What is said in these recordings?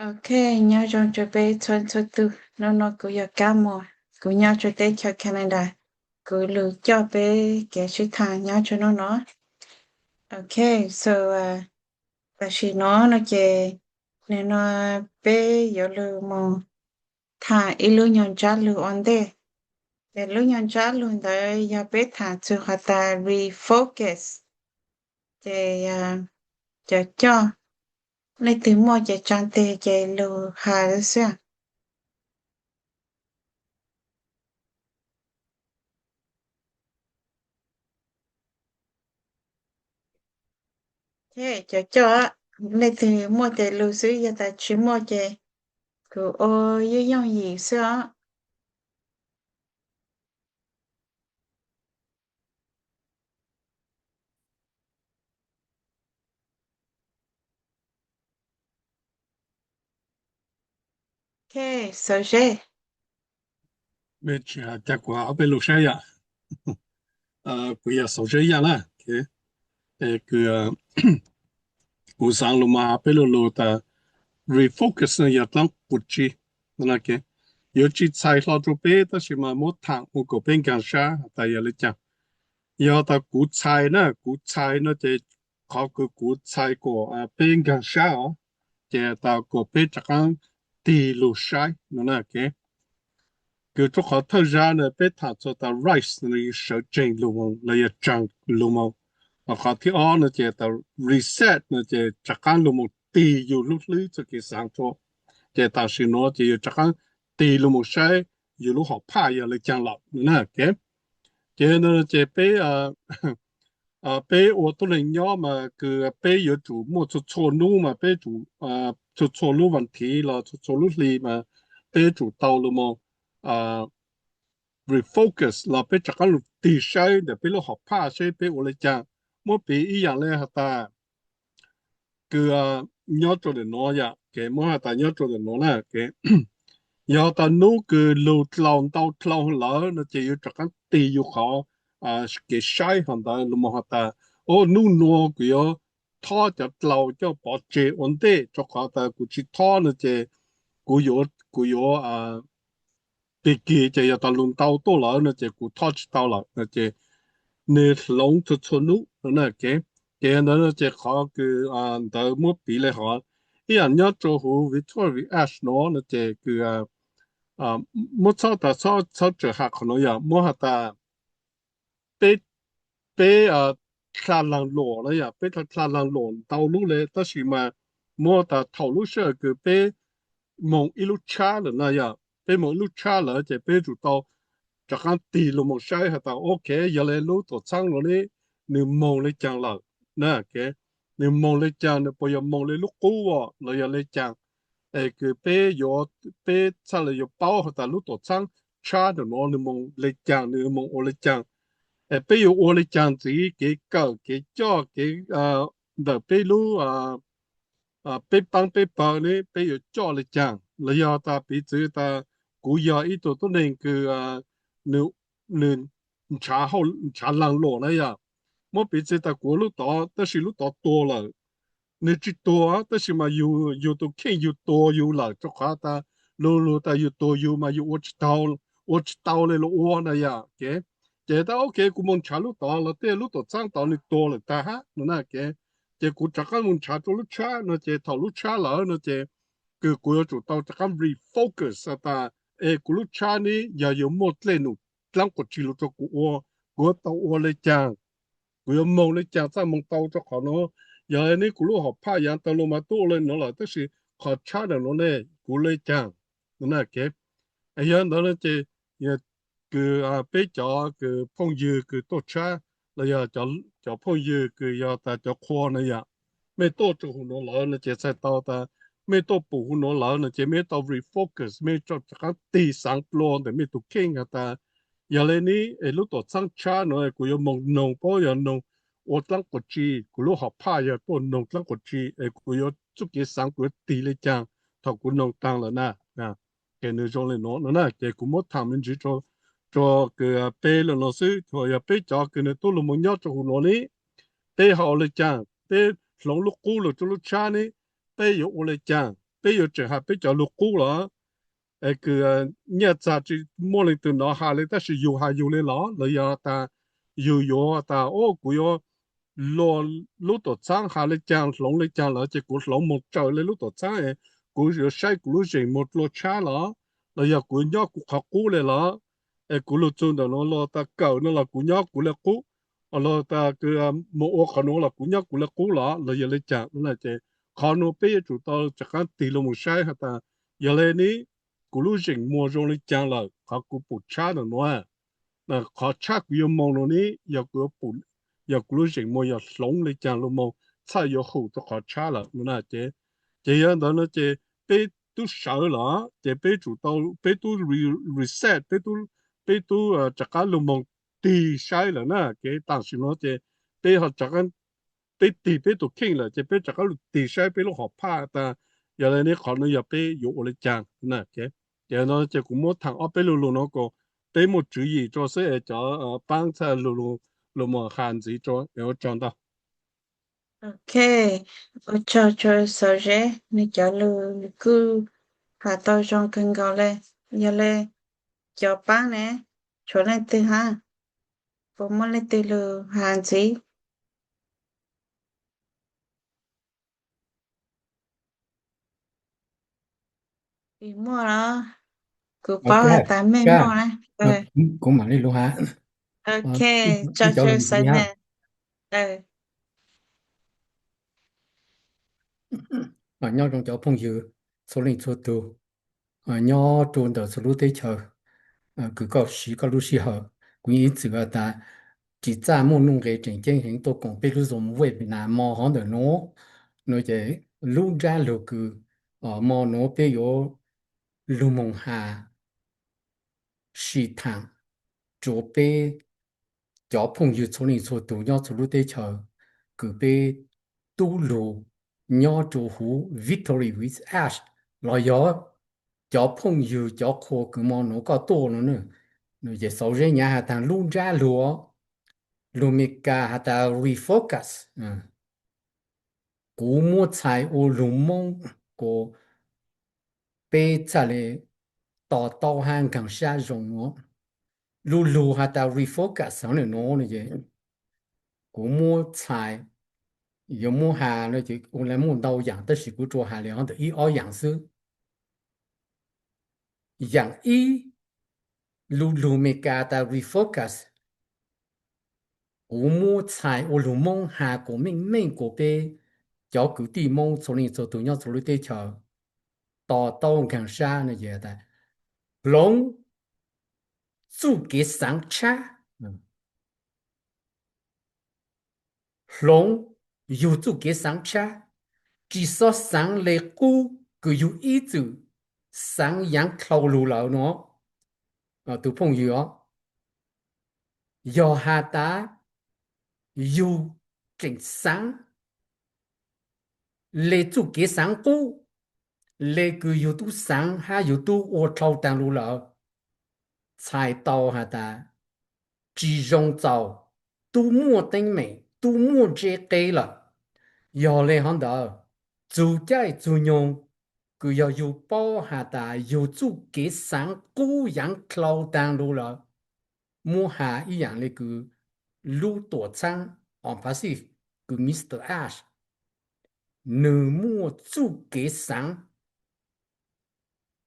Ok, nyob zoo rau peb txhua txhua tus. Hnub no kuv yog Kab Muas, kuv nyob rau teb chaws Canada. Kuv lug coj peb kev sib tham nyob rau hnub no. Ok, so, tam sim no no ces nim no peb yuav lug moog tham ib lub nyuag ntsab lug ua ntej. Ces lub nyuag ntsab lug ntawd yog peb tham txug has tas refocus. Ces cov coj, leej twg muaj ces tsaa teg ces lug has xwb. Cov coj, leej twg muaj ces lug xwb, yog tas tsis muaj ces kuv ua yooj yooj yim xwb os. Ok, Xauv Zeb. Mej tsis has cas kuv ob peb lus saib yom. Kuv yog Xauv Zeb Yaj na. Kuv xaav lug mas has peb lug lug tas refocus no yog dlaab puas tsi. Yuav tsis txhais hlo rua peb tab sis mas muab thaam ua kom peb nkaag sab has tas yog le caag. Yog tas kuv txhais na, kuv txhais no ces qhov kws kuv txhais kom peb nkaag sab os, ces tas kom peb rov qaab tig lug saib no na. Kws rua qhov thawj zag na peb thaam txug tas rise no sawv tsees lug moog los yog tsaag lug moog. Ho qhov thib ob no ces tas reset no ces rov qaab lug moog tig yug lub hlwb txuj kev xaav rua. Ces tam sim nuav ces yug rov qaab tig lug moog saib yug lub hom phaj yog le caag lawm na. Ces no ces peb, peb ua tuab neeg nyob mas kws peb yuav tsum muaj txhua txhua nub mas peb tsum, txhua txhua lub vas thiv los txhua txhua lub hli mas peb tsum tau lug moog refocus los peb rov qaab lug tig saib ntawm peb lub hom phaj saib peb ua le caag. Muab piv ib yaam le has tas kws nyob rua ntawm nuav yom, muab has tas nyob rua ntawm nuav na, yog tas nub kws lug dlaus ntau dlhau lawm no ces yuav rov qaab tig yug qhov kev saib hov ntawd lug moog has tas, o, nub nuav kuv yuav thob cov dlaus coj pov tseg ua ntej rua qhov tas kuv tsis thob no ces kuv yuav, kuv yuav pig kig ces yog tas lug ntau tuaj lawm no ces kuv thob tsis tau lawm no ces nwg hloov txhua txhua nub no na. Ces ntawd no ces qhov kws ntawd muab piv le hov ib yaam nyob rua huv Victoria Ash no no ces kws muab txhob tas txhob tsaws has qhov nuav yog muab has tas peb, peb dlha laag luam na yom, peb dlha dlha laag luam ntau lub le tab sis mas muab tas thaum lub sij hawm kws peb moog ib lub tshab lawm na yom, peb moog ib lub tshab lawm ces peb yuav tsum tau rov qaab tig lug moog saib has tas ok, yog le lub tuam txhaab nuav ne nwg moog le caag lawm na. Nwg moog le caag, nwg puas yog moog le lub qub los yog le caag? Es kws peb yuav, peb txhaj le yuav paub has tas lub tuam txhaab tshab ntawm nuav nwg moog le caag, nwg moog ua le caag. Es peb yuav ua le caag ntxiv, kev kawm kev coj kev ntawm peb lub, peb paab peb pawg ne peb yuav coj le caag? Los yog tas piv txwv tas kuv yog ib tug tuab neeg kws nwg, nwg nrhav laag luam na yom, muab piv txwv tas kuv lub tod tab sis lub tod tuag lawm, nwg tsis tuag tab sis mas yug, yug tus kheej yug tuag yug lawm rua qhov tas lug lug tas yug tuag yug mas yug ua tsis tau, ua tsis tau le lug ua na yom. Ces tas ok kuv moog nrhav lub tod los tej lub tuam txhaab tod nwg tuag lawm tag hab no na. Ces kuv rov qaab moog nrhav rua lub tshab no ces thaum lub tshab lawm no ces kws kuv yuav tsum tau rov qaab refocus has tas es kuv lub tshab ne yog yuav muaj dlej num dlaab quas tsi lug rua kuv ua, kuv yuav tau ua le caag, kuv yuav moog le caag txhaj moog tau rua qhov nuav. Yog le ne kuv lub hom phaj yaav tawg lug mas tub ua le nuav lawm tab sis qhov tshab ntawm nuav ne kuv le caag no na. Es yog ntawd no ces kws peb cov kws phooj ywg kws tuaj tshab los yog cov phooj ywg kws yog tas cov qhua na yom, mej tuaj rua huv nuav lawm no ces txhais tau tas mej tuaj pum huv nuav lawm no ces mej tau refocus, mej rov qaab tig xaav dlua ntawm mej tug kheej has tas yog le ne es lub tuam txhaab tshab nuav kuv yuav moog noog paub yog noog ua dlaab quas tsi, kuv lub hom phaj yog tuaj noog dlaab quas tsi es kuv yuav txuj kev xaav kuv yuav tig le caag thaum kuv noog taag lawm na. Ces nwg zoo le nuav no na ces kuv muab thaam me ntsis rua kws peb le nuav xwb, yog peb cov kws nwg tub lug moog nyob rua huv nuav ne peb ho ua le caag, peb hloov lub qub lug rua lub tshab ne peb yuav ua le caag? peb yuav tseem has peb cov lus qub los? Es kws nyiaj txag tsis muaj leej twg nov has li, tab sis yug has yug li los? Los yog tas yug yuav tas, o, kuv yuav luag lub tuam txhaab has li caag hloov li caag lawm ces kuv hloov moog tsaws li lub tuam txhaab, kuv yuav saib kuv lub zeem muag dlua tshab los? Los yog kuv nyob kuv qhov qub li los? Es kuv lug txug ntawm nuav los tas kawm no los kuv nyob kuv li qub, los tas mus ua qhov nuav los kuv nyob kuv li qub los? Los yog li caag? Ces qhov nuav peb yuav tsum tau rov qaab tig lug moog saib has tas, yog le ne, kuv lub zeem muag zoo li caag lawm, qhov kuv pum tshab ntawm nuav, qhov tshab kuv yuav moog nuav ne, yog kuv lub zeem muag yog hloov li caag lug moog txhaj yuav hum rua qhov tshab lawm no na. Ces yog ntawd no ces peb tub sawv los ces peb tsum tau, peb tub reset, peb tub rov qaab lug moog tig saib lawm na. Kev tam sim nuav ces peb ho peb tig peb tus kheej lawm ces peb rov qaab lug tig saib peb lub hom phaj tas, yog le ne qhov nuav yog peb yuav ua li caag na. Ces no ces kuv muab thaam ob peb lu lug nuav kuas peb muaj tswv yim rua xwb es cov paab txhaj lug moog has ntxiv rua. Ua tsaug ntau. Ok, ua tsaug rua Xauv Zeb, nwg cov lug kuj has tau zoo kawg nkaus le. Yog le cov paab ne, tshuav leej twg hab? Puas muaj leej twg lug has ntxiv? Tsis muaj los? Kuv paub has tas mej muaj na. Kuv maam le lug has. Ok, tsaug Xauv Zeb. Nyob zoo cov phooj ywg txhua leej txhua tug, nyob rua ntawm txhua lub teb chaws, kws koj siv koj lub sij hawm, kuv yeej ib txwm has tas tsis txaj muaj nuj nqe tseem ceeb heev tuaj koom peb lub Zoom webinar mo hov ntawm nuav. No ces lub ntsab lug kws mo nuav peb yuav lug moog has sim thaam rua peb cov phooj ywg txhua leej txhua tug nyob txhua lub teb chaws, kws peb tub lug nyob rua huv Victory with Ash los yog cov phooj ywg cov qhua kws mo nuav koj tuaj no, ces Xauv Zeb nyav has tas lub ntsab lug, lug Meskas has tas refocus. Kuv muab txhais ua lug Moob kuas peb txhaj le to taub hab nkaag sab zoo nuav. Lub lug has tas refocus hov nuav, kuv muab txhais, yuav muab has no ces ua le muaj ntau yaam tab sis kuv tsuas has le hov ntawm ib ob yaam xwb. Yaam ib, lub lug Meskas tas refocus, kuv muab txhais ua lug Moob has kuas meej meej kuas peb cov kwv tij Moob txhua leej txhua tug nyob txhua lub teb chaws to taub nkaag sab no ces tas hloov txuj kev xaav tshab. Hloov yug txuj kev xaav tshab, tsis xob xaav le qub kws yug ib txwm xaav yaav dlhau lug lawm no. Tus phooj ywg os, yog has tas yug tseem xaav le txuj kev xaav qub, le kws yug tub xaav hab yug tub ua dlhau taag lug lawm, txhais tau has tas tsis zoo txaus, tub muaj teeb meem, tub muaj ntseb qeb lawm. Yog le hov ntawd, txug caij txug nyoog kws yog yug paub has tas yug txuj kev xaav qub yaav dlhau taag lug lawm, muab has ib yaam le kws lub tuam txhaab on Pacific kws Mr Ash, nwg muaj txuj kev xaav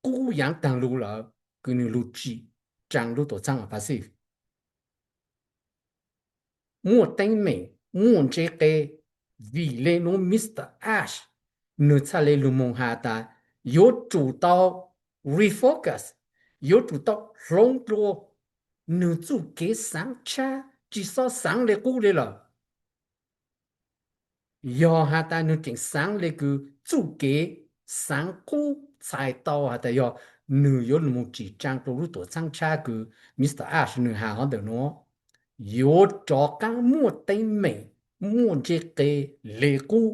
qub yaav taag lug lawm kws nwg lug tsim tsaa lub tuam txhaab on Pacific. Muaj teeb meem, muaj ntseb qeb, vim le nuav Mr Ash nwg txhaj le lug moog has tas yuav tsum tau refocus, yuav tsum tau hloov dlua nwg txuj kev xaav tshab, tsis xob xaav le qub le lawm. Yog has tas nwg tseem xaav le kws txuj kev xaav qub, txhais tau has tas yog nwg yuav lug moog tsim tsaa rua lub tuam txhaab tshab kws Mr Ash nwg has hov ntawm nuav, yuav rov qaab muaj teeb meem, muaj ntseb qeb le qub.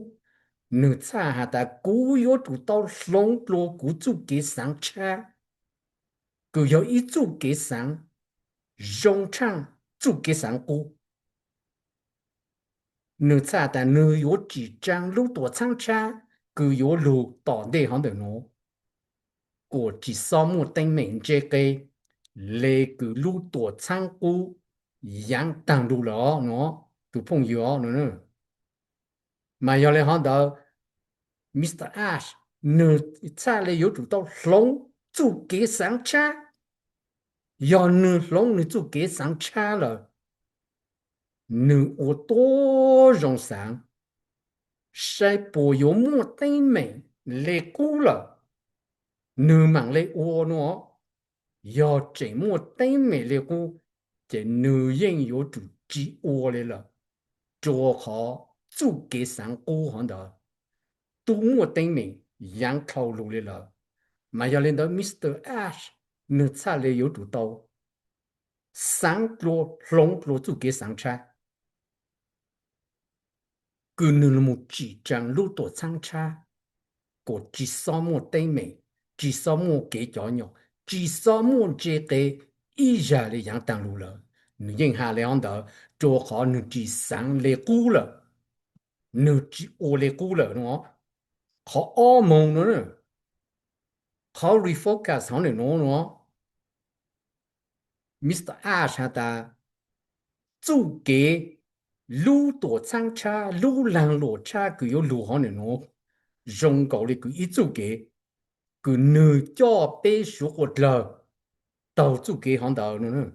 Nwg txhaj has tas kuv yuav tsum tau hloov dlua kuv txuj kev xaav tshab, kws yog ib txuj kev xaav zoo tshaaj txuj kev xaav qub. Nwg txhaj tas nwg yuav tsim tsaa lub tuam txhaab tshab kws yuav lug tom ntej hov ntawm nuav, kuas tsis xob muaj teeb meem ntse qe le kws lub tuam txhaab qub yaav taag lug lawm os no, tus phooj ywg os no. Mas yog le hov ntawd, Mr Ash nwg txhaj le yuav tsum tau hloov txuj kev xaav tshab. Yog nwg hloov nwg txuj kev xaav tshab lawm, nwg ua tuab zoo xaav saib puas yuav muaj teeb meem le qub lawm, nwg maam le ua no. Yog tseem muaj teeb meem le qub, ces nwg yeej yuav tsum tsis ua le lawm, rua qhov txuj kev xaav qub hov ntawd tub muaj teeb meem yaav dlhau lug le lawm. Mas yog le ntawd Mr Ash nwg txhaj le yuav tsum tau xaav dlua hloov dlua txuj kev xaav tshab, kws nwg lug moog tsim tsaa lub tuam txhaab tshab, kuas tsis xob muaj teeb meem, tsis xob muaj kev cov nyom, tsis xob muaj ntse qe ib zag le yaav taag lug lawm. Nwg yeej has le hov ntawd rua qhov nwg tsis xaav le qub lawm, nwg tsis ua le qub lawm no. Qhov ob moog no, qhov refocus hov ntawm nuav no, Mr Ash has tas, txuj kev lub tuam txhaab tshab, lub laag luam tshab kws yuav lug hov ntawm nuav, zoo nkaus le kws ib txuj kev kws nwg coj peb suav quas dlawg taug txuj kev hov ntawd no.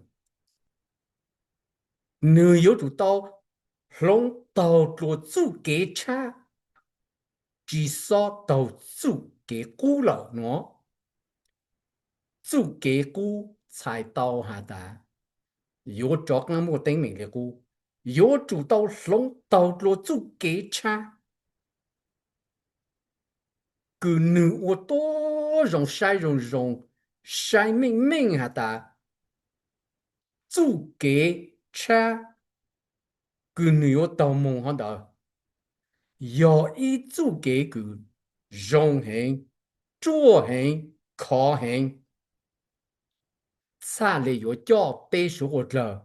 Nwg yuav tsum tau hloov taug dlua txuj kev tshab, tsis xob taug txuj kev qub lawm no. Txuj kev qub txhais tau has tas yuav rov qaab muaj teeb meem le qub, yuav tsum tau hloov taug dlua txuj kev tshab kws nwg ua tuab zoo saib zoo zoo, saib meej meej has tas txuj kev tshab kws nwg yuav taug moog hov ntawd yog ib txuj kev kws zoo heev, ruaj heev, khov heev, txhaj le yuav coj peb suav quas dlawg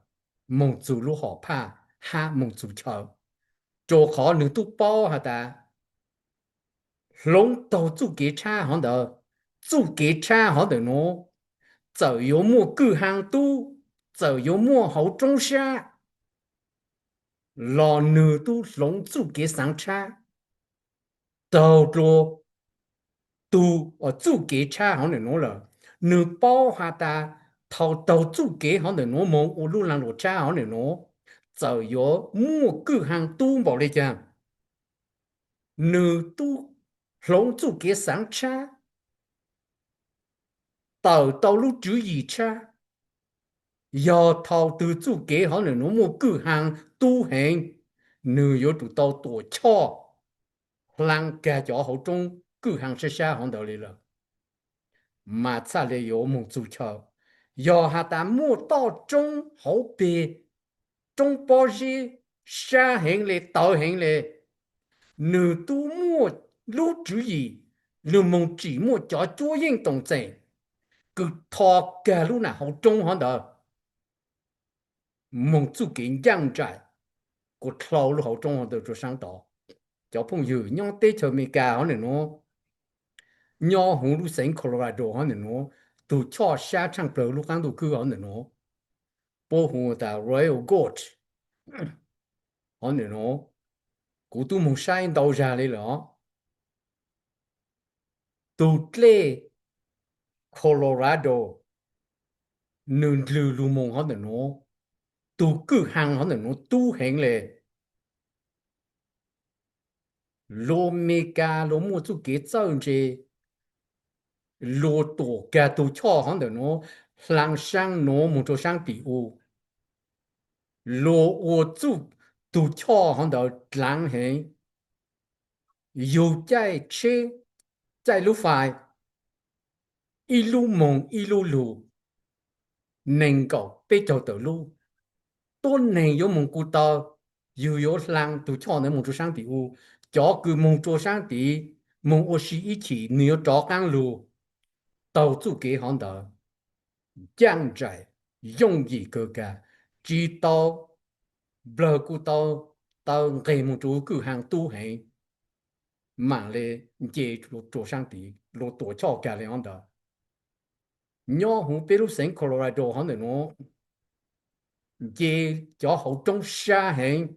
moog txug lub hom phaj hab moog txug chaw, rua qhov nwg tub paub has tas hloov taug txuj kev tshab hov ntawd, txuj kev tshab hov ntawm nuav txawm yuav muaj kwj haa tub, txawm yuav muaj hauv roob sab los nwg tub hloov txuj kev xaav tshab taug dlua tug txuj kev tshab hov ntawm nuav lawm. Nwg paub has tas thaum taug txuj kev hov ntawm nuav moog ua lub laag luam tshab hov ntawm nuav, txawm yuav muaj kwj haa tub npaum le caag, nwg tub hloov txuj kev xaav tshab, tawm tau lub tswv yim tshab. Yog thaum twg txuj kev hov ntawm nuav muaj kwj haa tub heev, nwg yuav tsum tau tuam choj hlaa kag cov hauv roob kwj haa sab sab hov ntawd le lawm, mas txhaj le yuav moog txug chaw. Yog has tas muaj toj roob hauv peg, roob pob zeb sab heev le, tawv heev le, nwg tub muaj lub tswv yim, nwg moog tsim muaj cov cuab yeej toom txeem kws tho kag lub nam hauv roob hov ntawd moog txuj kev ncaaj nraim, kuas dlhau lub hauv roob hov ntawd rua saab tod. Cov phooj ywg nyob teb chaws Amelikas hov ntawm nuav, nyob huv lub xeev Colorado hov ntawm nuav, tug choj sab tshaaj plawg lub qaab ntuj khwb hov ntawm nuav, puab hu tas Royal Gorge hov ntawm nuav, kuv tub moog saib ntau zag le lawm os. Tug dlej Colorado, nwg ndlwg lug moog hov ntawm nuav, tug kwj haa hov ntawm nuav tub heev le. Luag Amelikas luag muaj txuj kev txawj ntse, luag tuam kag tug choj hov ntawm nuav, hlaa saab nuav moog rua saab tim u, luag ua txuj tug choj hov ntawd dlaav heev, yug caij tsheb, caij lub fais, ib lub moog ib lub lug, neeg nkaum peb caug tawm lub, tuab neeg yuav moog kuj taw, yug yuav hlaa tug choj ntawd moog rua saab tim u, cov kws moog rua saab tid, moog ua si ib chim nwg yuav rov qaab lug, taug txuj kev hov ntawd ncaaj nraim, yooj yim kawg kag, tsis tau nplawg kuj tau, taw nqeg moog rua kwj haa tub heev. mam li nce rua saab tid, luag tuam choj kag li hov ntawd. Nyob huv peb lub xeev Colorado hov ntawm nuav, nce cov hauv roob sab heev,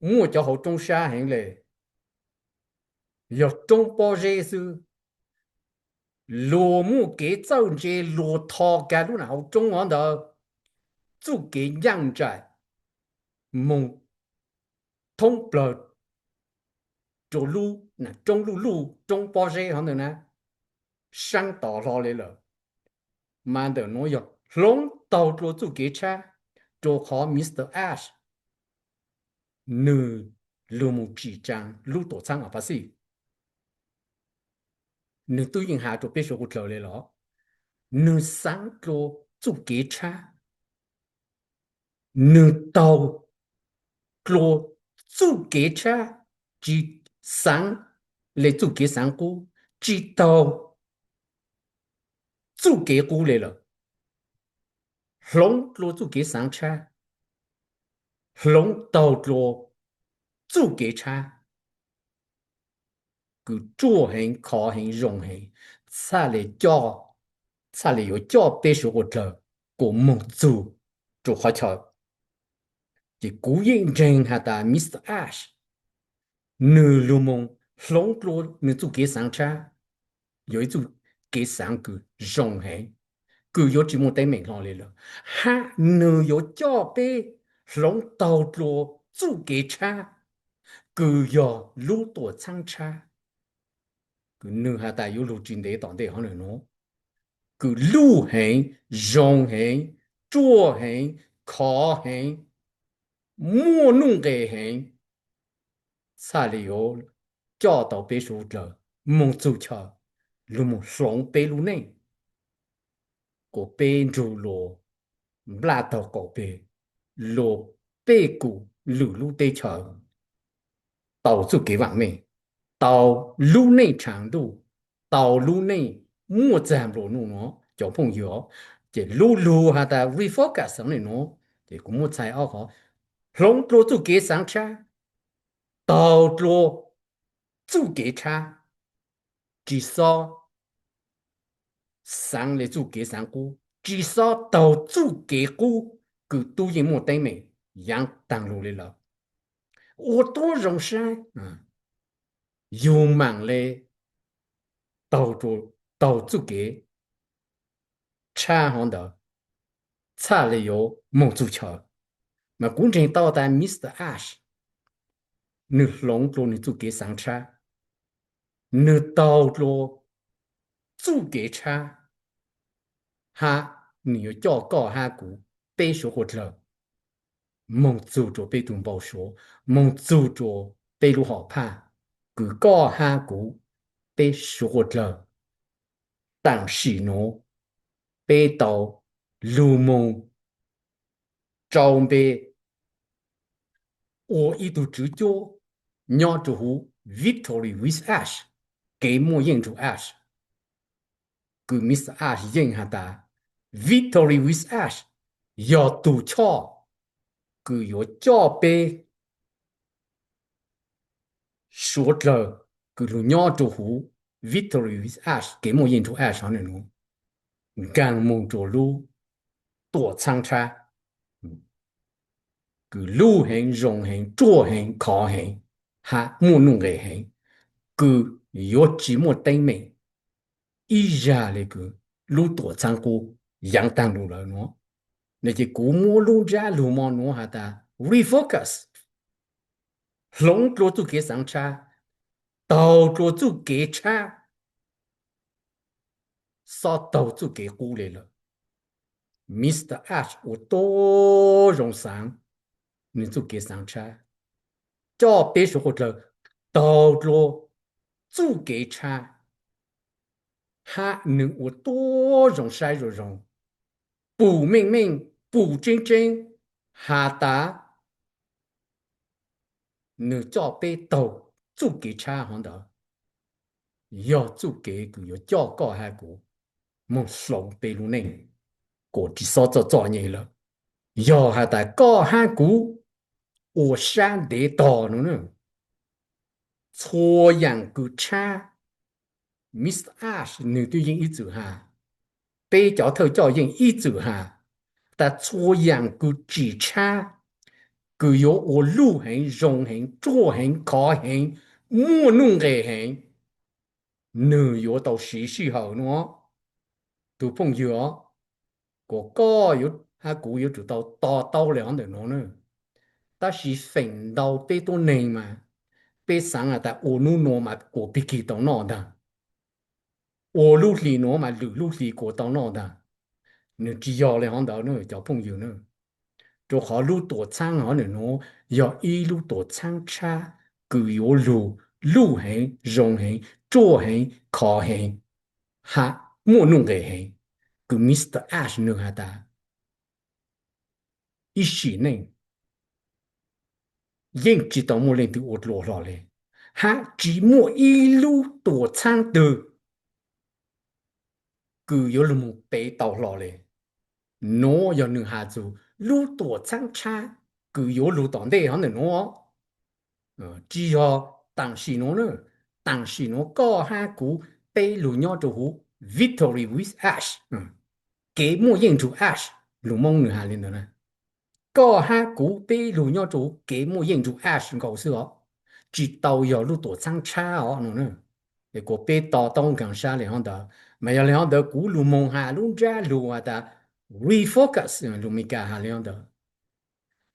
muaj cov hauv roob sab heev le, yog roob pob zeb xwb. Luag muaj kev txawj ntse, luag tho kag lub nam hauv roob hov ntawd, txuj kev ncaaj nraim moog thoob plawg rua lub nam roob luj luj, roob pob zeb hov ntawd na, saab tod hlo le lawm. Mas ntawm nuav yog hloov taug dlua txuj kev tshab, rua qhov Mr Ash nwg lug moog tsim tsaav lub tuam txhaab Apache. Nwg tub yeej has rua peb suav dlawg le los, nwg xaav dlua txuj kev tshab, nwg taug dlua txuj kev tshab, tsi xaav le txuj kev xaav qub, tsi taug txuj kev qub le lawm. Hloov dlua txuj kev xaav tshab, hloov taug dlua txuj kev tshab, kws ruaj heev, khov heev, zoo heev, txhaj le coj, txhaj le yuav coj peb suav dlawg kuas moog txug rua qhov chaw. Ces kuv yeej ntseeg has tas Mr Ash nwg lug moog hloov dlua nwg txuj kev xaav tshab, yog ib txuj kev xaav kws zoo heev, kws yuav tsi muaj teeb meem hlo le lawm, hab nwg yuav coj peb hloov taug dlua txuj kev tshab, kws yog lub tuam txhaab tshab, kws nwg has tas yuav lug tsi ntev tom ntej hov ntawm nuav, kws luj heev, zoo heev, ruaj heev, khov heev, muaj nuj nqes heev, txhaj le yuav coj tau peb suav dlawg moog txug chaw, lug moog hloov peb lub neej, kuas peb nrug luas nplaj taug qaum peg, luas pej kum lwm lub teb chaws, tau txuj kev vaam meej, tau lub neej tshav ntuj, tau lub neej muaj txag nplua nuj nuav cov phooj ywg. Ces lub lug has tas refocus le nuav, ces kuv muab txhais ob qhov: hloov dlua txuj kev xaav tshab, taug dlua txuj kev tshab, tsi xob xaav le txuj kev xaav qub, tsi xob taug txuj kev qub kws tub yeej muaj teeb meem yaav taag lug le lawm. Ua tuab zoo saib, yug maam le taug txuj kev tshab hov ntawd, txhaj le yuav moog txug chaw. Mas kuv ntseeg tau tas Mr Ash nwg hloov dlua nwg txuj kev xaav tshab, nwg taug dlua txuj kev tshab, hab nwg yuav coj koj hab kuv, peb suav dlawg, moog txug rua peb tug npau suav, moog txug rua peb lub hom phaj, kws koj hab kuv, peb suav dlawg. Taam sim nuav peb tau lug moog rau npe ua ib tug tswv cuab nyob rua huv Victory with Ash, kev muaj yeej nrug Ash. Kws Mr Ash yeej has tas Victory with Ash yog tug choj kws yuav coj peb suav dlawg kws lug nyob rua huv Victory with Ash, kev muaj yeej nrug Ash hov ntawm nuav, nkaag moog rua lub tuam txhaab tshab kws luj heev, zoo heev, ruaj heev, khov heev, hab muaj nuj nqes heev, kws yuav tsi muaj teeb meem ib zag le kws lub tuam txhaab qub yaav taag lug lawm nuav. Ces kuv muab lub ntsab lug mo nuav has tas refocus, hloov dlua txuj kev xaav tshab, taug dlua txuj kev tshab, xob taug txuj kev qub le lawm. Mr Ash ua tuab zoo xaav nwg txuj kev xaav tshab, coj peb suav dlawg taug dlua txuj kev tshab, hab nwg ua tuab zoo saib zoo zoo, pum meej meej, pum tseeb tseeb, has tas nwg coj peb taug txuj kev tshab hov ntawd yog txuj kev kws yuav coj koj hab kuv moog hloov peb lub neej kuas tsi xob txom txom nyem lawm. Yog has tas koj hab kuv ua sab ntev tog nuav, txhua yaam kws tshab, Mister Ash nwg twb yeej ib txwm has, peb cov thawj coj yeej ib txwm has, tas txhua yaam kws tsim tshab, kws yuav ua luj heev, zoo heev, ruaj heev, khov heev, muaj nuj nqes heev, nwg yuav tau siv sij hawm nuav. Tug phooj ywg os, kuas koj hab kuv yuav tsum tau to taub le hov ntawm nuav na. Tab sis feem ntau peb tuab neeg mas peb xaav has tas ua nub nuav mas kuas pig kig tau noj ntag, ua lub hli nuav mas lwm lub hli kuas tau noj ntag. Nwg tsis yog le hov ntawd na cov phooj ywg na. Rua qhov lub tuam txhaab hov ntawm nuav yog ib lub tuam txhaab tshab kws yuav lug luj heev, zoo heev, ruaj heev, khov heev, hab muaj nuj nqes heev, kws Mister Ash nwg has tas ib sim neej yeej tsis tau muaj leej twg ua dlua hlo le, hab tsis muaj ib lub tuam txhaab twg kws yuav lug moog pev tau hlo le. Nuav yog nwg has txug lub tuam txhaab tshab kws yuav lug tom ntej hov ntawm nuav. Tsis yog taam sim nuav na, taam sim nuav koj hab kuv peb lug nyob rua huv victory with Ash, kev muaj yeej nrug Ash, lug Moob nwg has le ntawd na. Koj hab kuv peb lug nyob rua huv kev muaj yeej nrug Ash nkaus xwb os, tsis tau yog lub tuam txhaab tshab os no na. Es kuas peb to taub nkaag sab le hov ntawd, mas yog le hov ntawd kuv lug moog has lub ntsab lug has tas refocus, lug Meskas has le hov ntawd,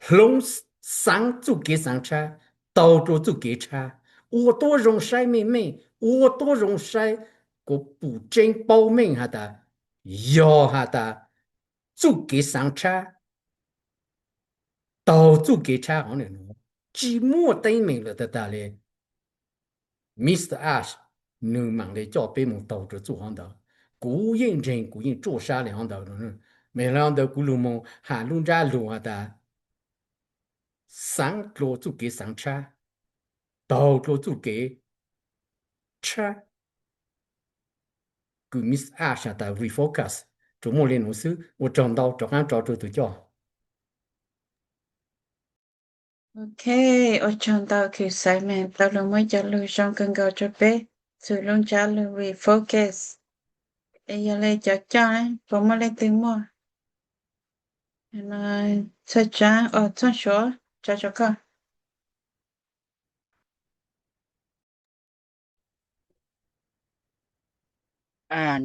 hloov xaav txuj kev xaav tshab, taug rua txuj kev tshab, ua tuab zoo saib meej meej, ua tuab zoo saib kuas pum tseeb paub meej has tas, yog has tas txuj kev xaav tshab, taug txuj kev tshab hov ntawm nuav, tsis muaj teeb meem lawm tag tag le. Mister Ash nwg maam le coj peb moog taug rua txuj hov ntawd. Kuv yeej ntseeg, kuv yeej ruaj sab le hov ntawd no. Mas le hov ntawd kuv lug moog has lub ntsab lug has tas, xaav dlua txuj kev xaav tshab, taug dlua txuj kev tshab, kws Mister Ash has tas refocus, tsuas muaj le nuav xwb. Ua tsaug ntau, rov qaab tso rua tug coj. Ok, ua tsaug ntau kws Simon tau lug muab cov lug zoo kawg nkaus rua peb, txug lub ntsab lug refocus. Es yog le cov coj, puas muaj leej twg muaj txhua tsaab, txhua suav tso rua koj.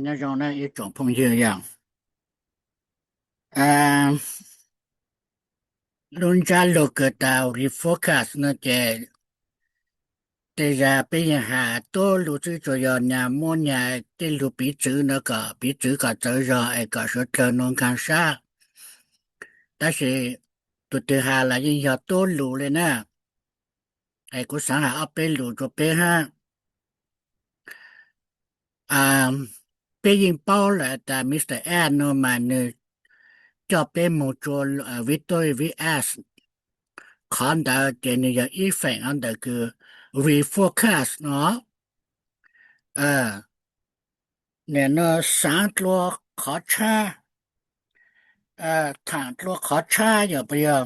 Nyob zoo na ib tsoom phooj ywg yog lub ntsab lug kws tas refocus no ces tej zag peb yeej has tuab lug xwb, tsuas yog nyag muab nyag tej lug piv txwv no kom piv txwv kom txawv zog es kom suav dlawg nuav nkaag sab. Tab sis tug twg has los yeej yog tuab lug le na. Es kuv xaav has ob peb lug rua peb hab. Peb yeej paub lawm tas Mister Ash no mas nwg coj peb moog rua Victory with Ash. Qhov ntawd ces nwg yog ib feem hov ntawm kws refocus no. Nim no xaav dlua qhov tshab, thaam dlua qhov tshab yog puas yog?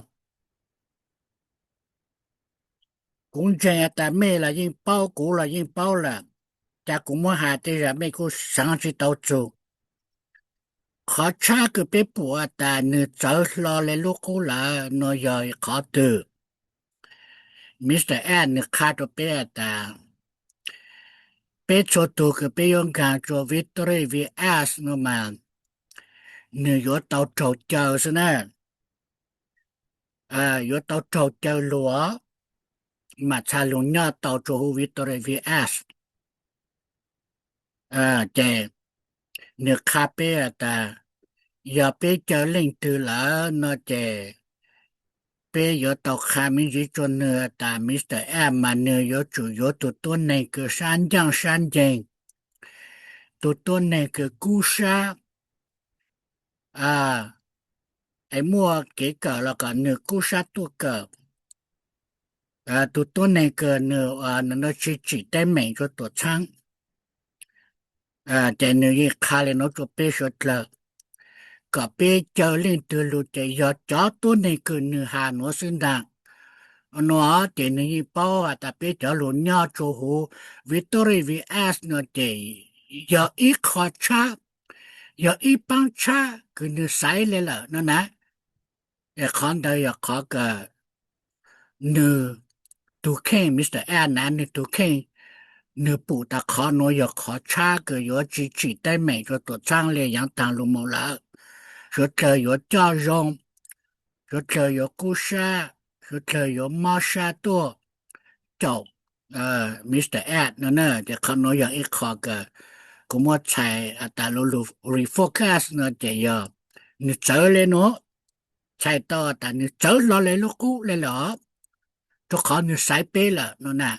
Kuv ntseeg tas mej los yeej paub, kuv los yeej paub lawm, cas kuv muab has tej zag mej kuj xaav tsis tau txug. Qhov tshab kws peb pum tas nwg txawv hlo le lub qub lawm no yog qhov twg? Mister Ash nwg qha rua peb tas peb txhua tug kws peb yuav nkaag rua Victory with Ash no mas nwg yuav tau raug caw xwb na. Yuav tau raug caw lug mam txhaj lug nyob tau rua huv Victory with Ash. Ces nwg qha peb tas yog peb caw leej twg lawm no ces peb yuav tau qha me ntsis rua nwg tas Mister Ash mas nwg yuav tsum yuav tug tuab neeg kws sab ncaaj sab nceeg, tug tuab neeg kws kub sab, es muaj kev kawm los kom nwg kub sab tuaj kawm, tug tuab neeg kws nwg tsis tsim teeb meem rua tuam txhaab. Ces nwg yeej qha le nuav rua peb suav dlawg, kom peb caw leej twg lug ces yog cov tuab neeg kws nwg has nuav xwb ntag. no ces nws yeej paub has tas peb cov lus nyob txug huv Victoria Vias no ces yog ib qho tshab, yog ib paab tshab kws nws xaiv le lawm no na. Es qhov ntawd yog qhov kws nws tug kheej, Mr Ad na, nws tug kheej nws pum tas qhov nuav yog qhov tshab kws yuav tsi tsim teeb meem rua tuam txhaab le yaav taag lug moog lawm. Suav dlawg yuav coj zoo, suav dlawg yuav qub sab, suav dlawg yuav mob sab tuaj caum Mr Ad no na. Ces qhov nuav yog ib qho kws kuv muab txhais tas lug lug refocus no ces yog nws txawv le nuav, txhais tau tas nws txawv hlo le lub qub le lawm os, rua qhov nws xaiv peb lawm no na.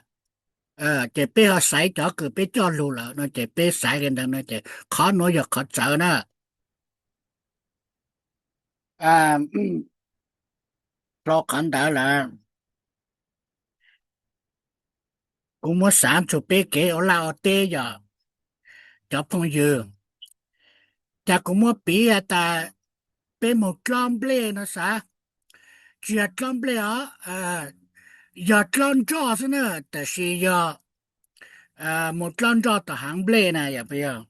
Ces peb ho xaiv cov kws peb coj lug lawm no ces peb xaiv le ntawd no ces qhov nuav yog qhov txawv na. Dlhau qhov ntawd lawm, kuv muab xaav txug peb kev ua laj ua teb yog cov phooj ywg, cas kuv muab piv has tas peb moog dlob nplej no xav, tsi yog dlob nplej os, yog dlob nroj xwb na, tab sis yog moog dlob nroj tom haav nplej na yog puas yog?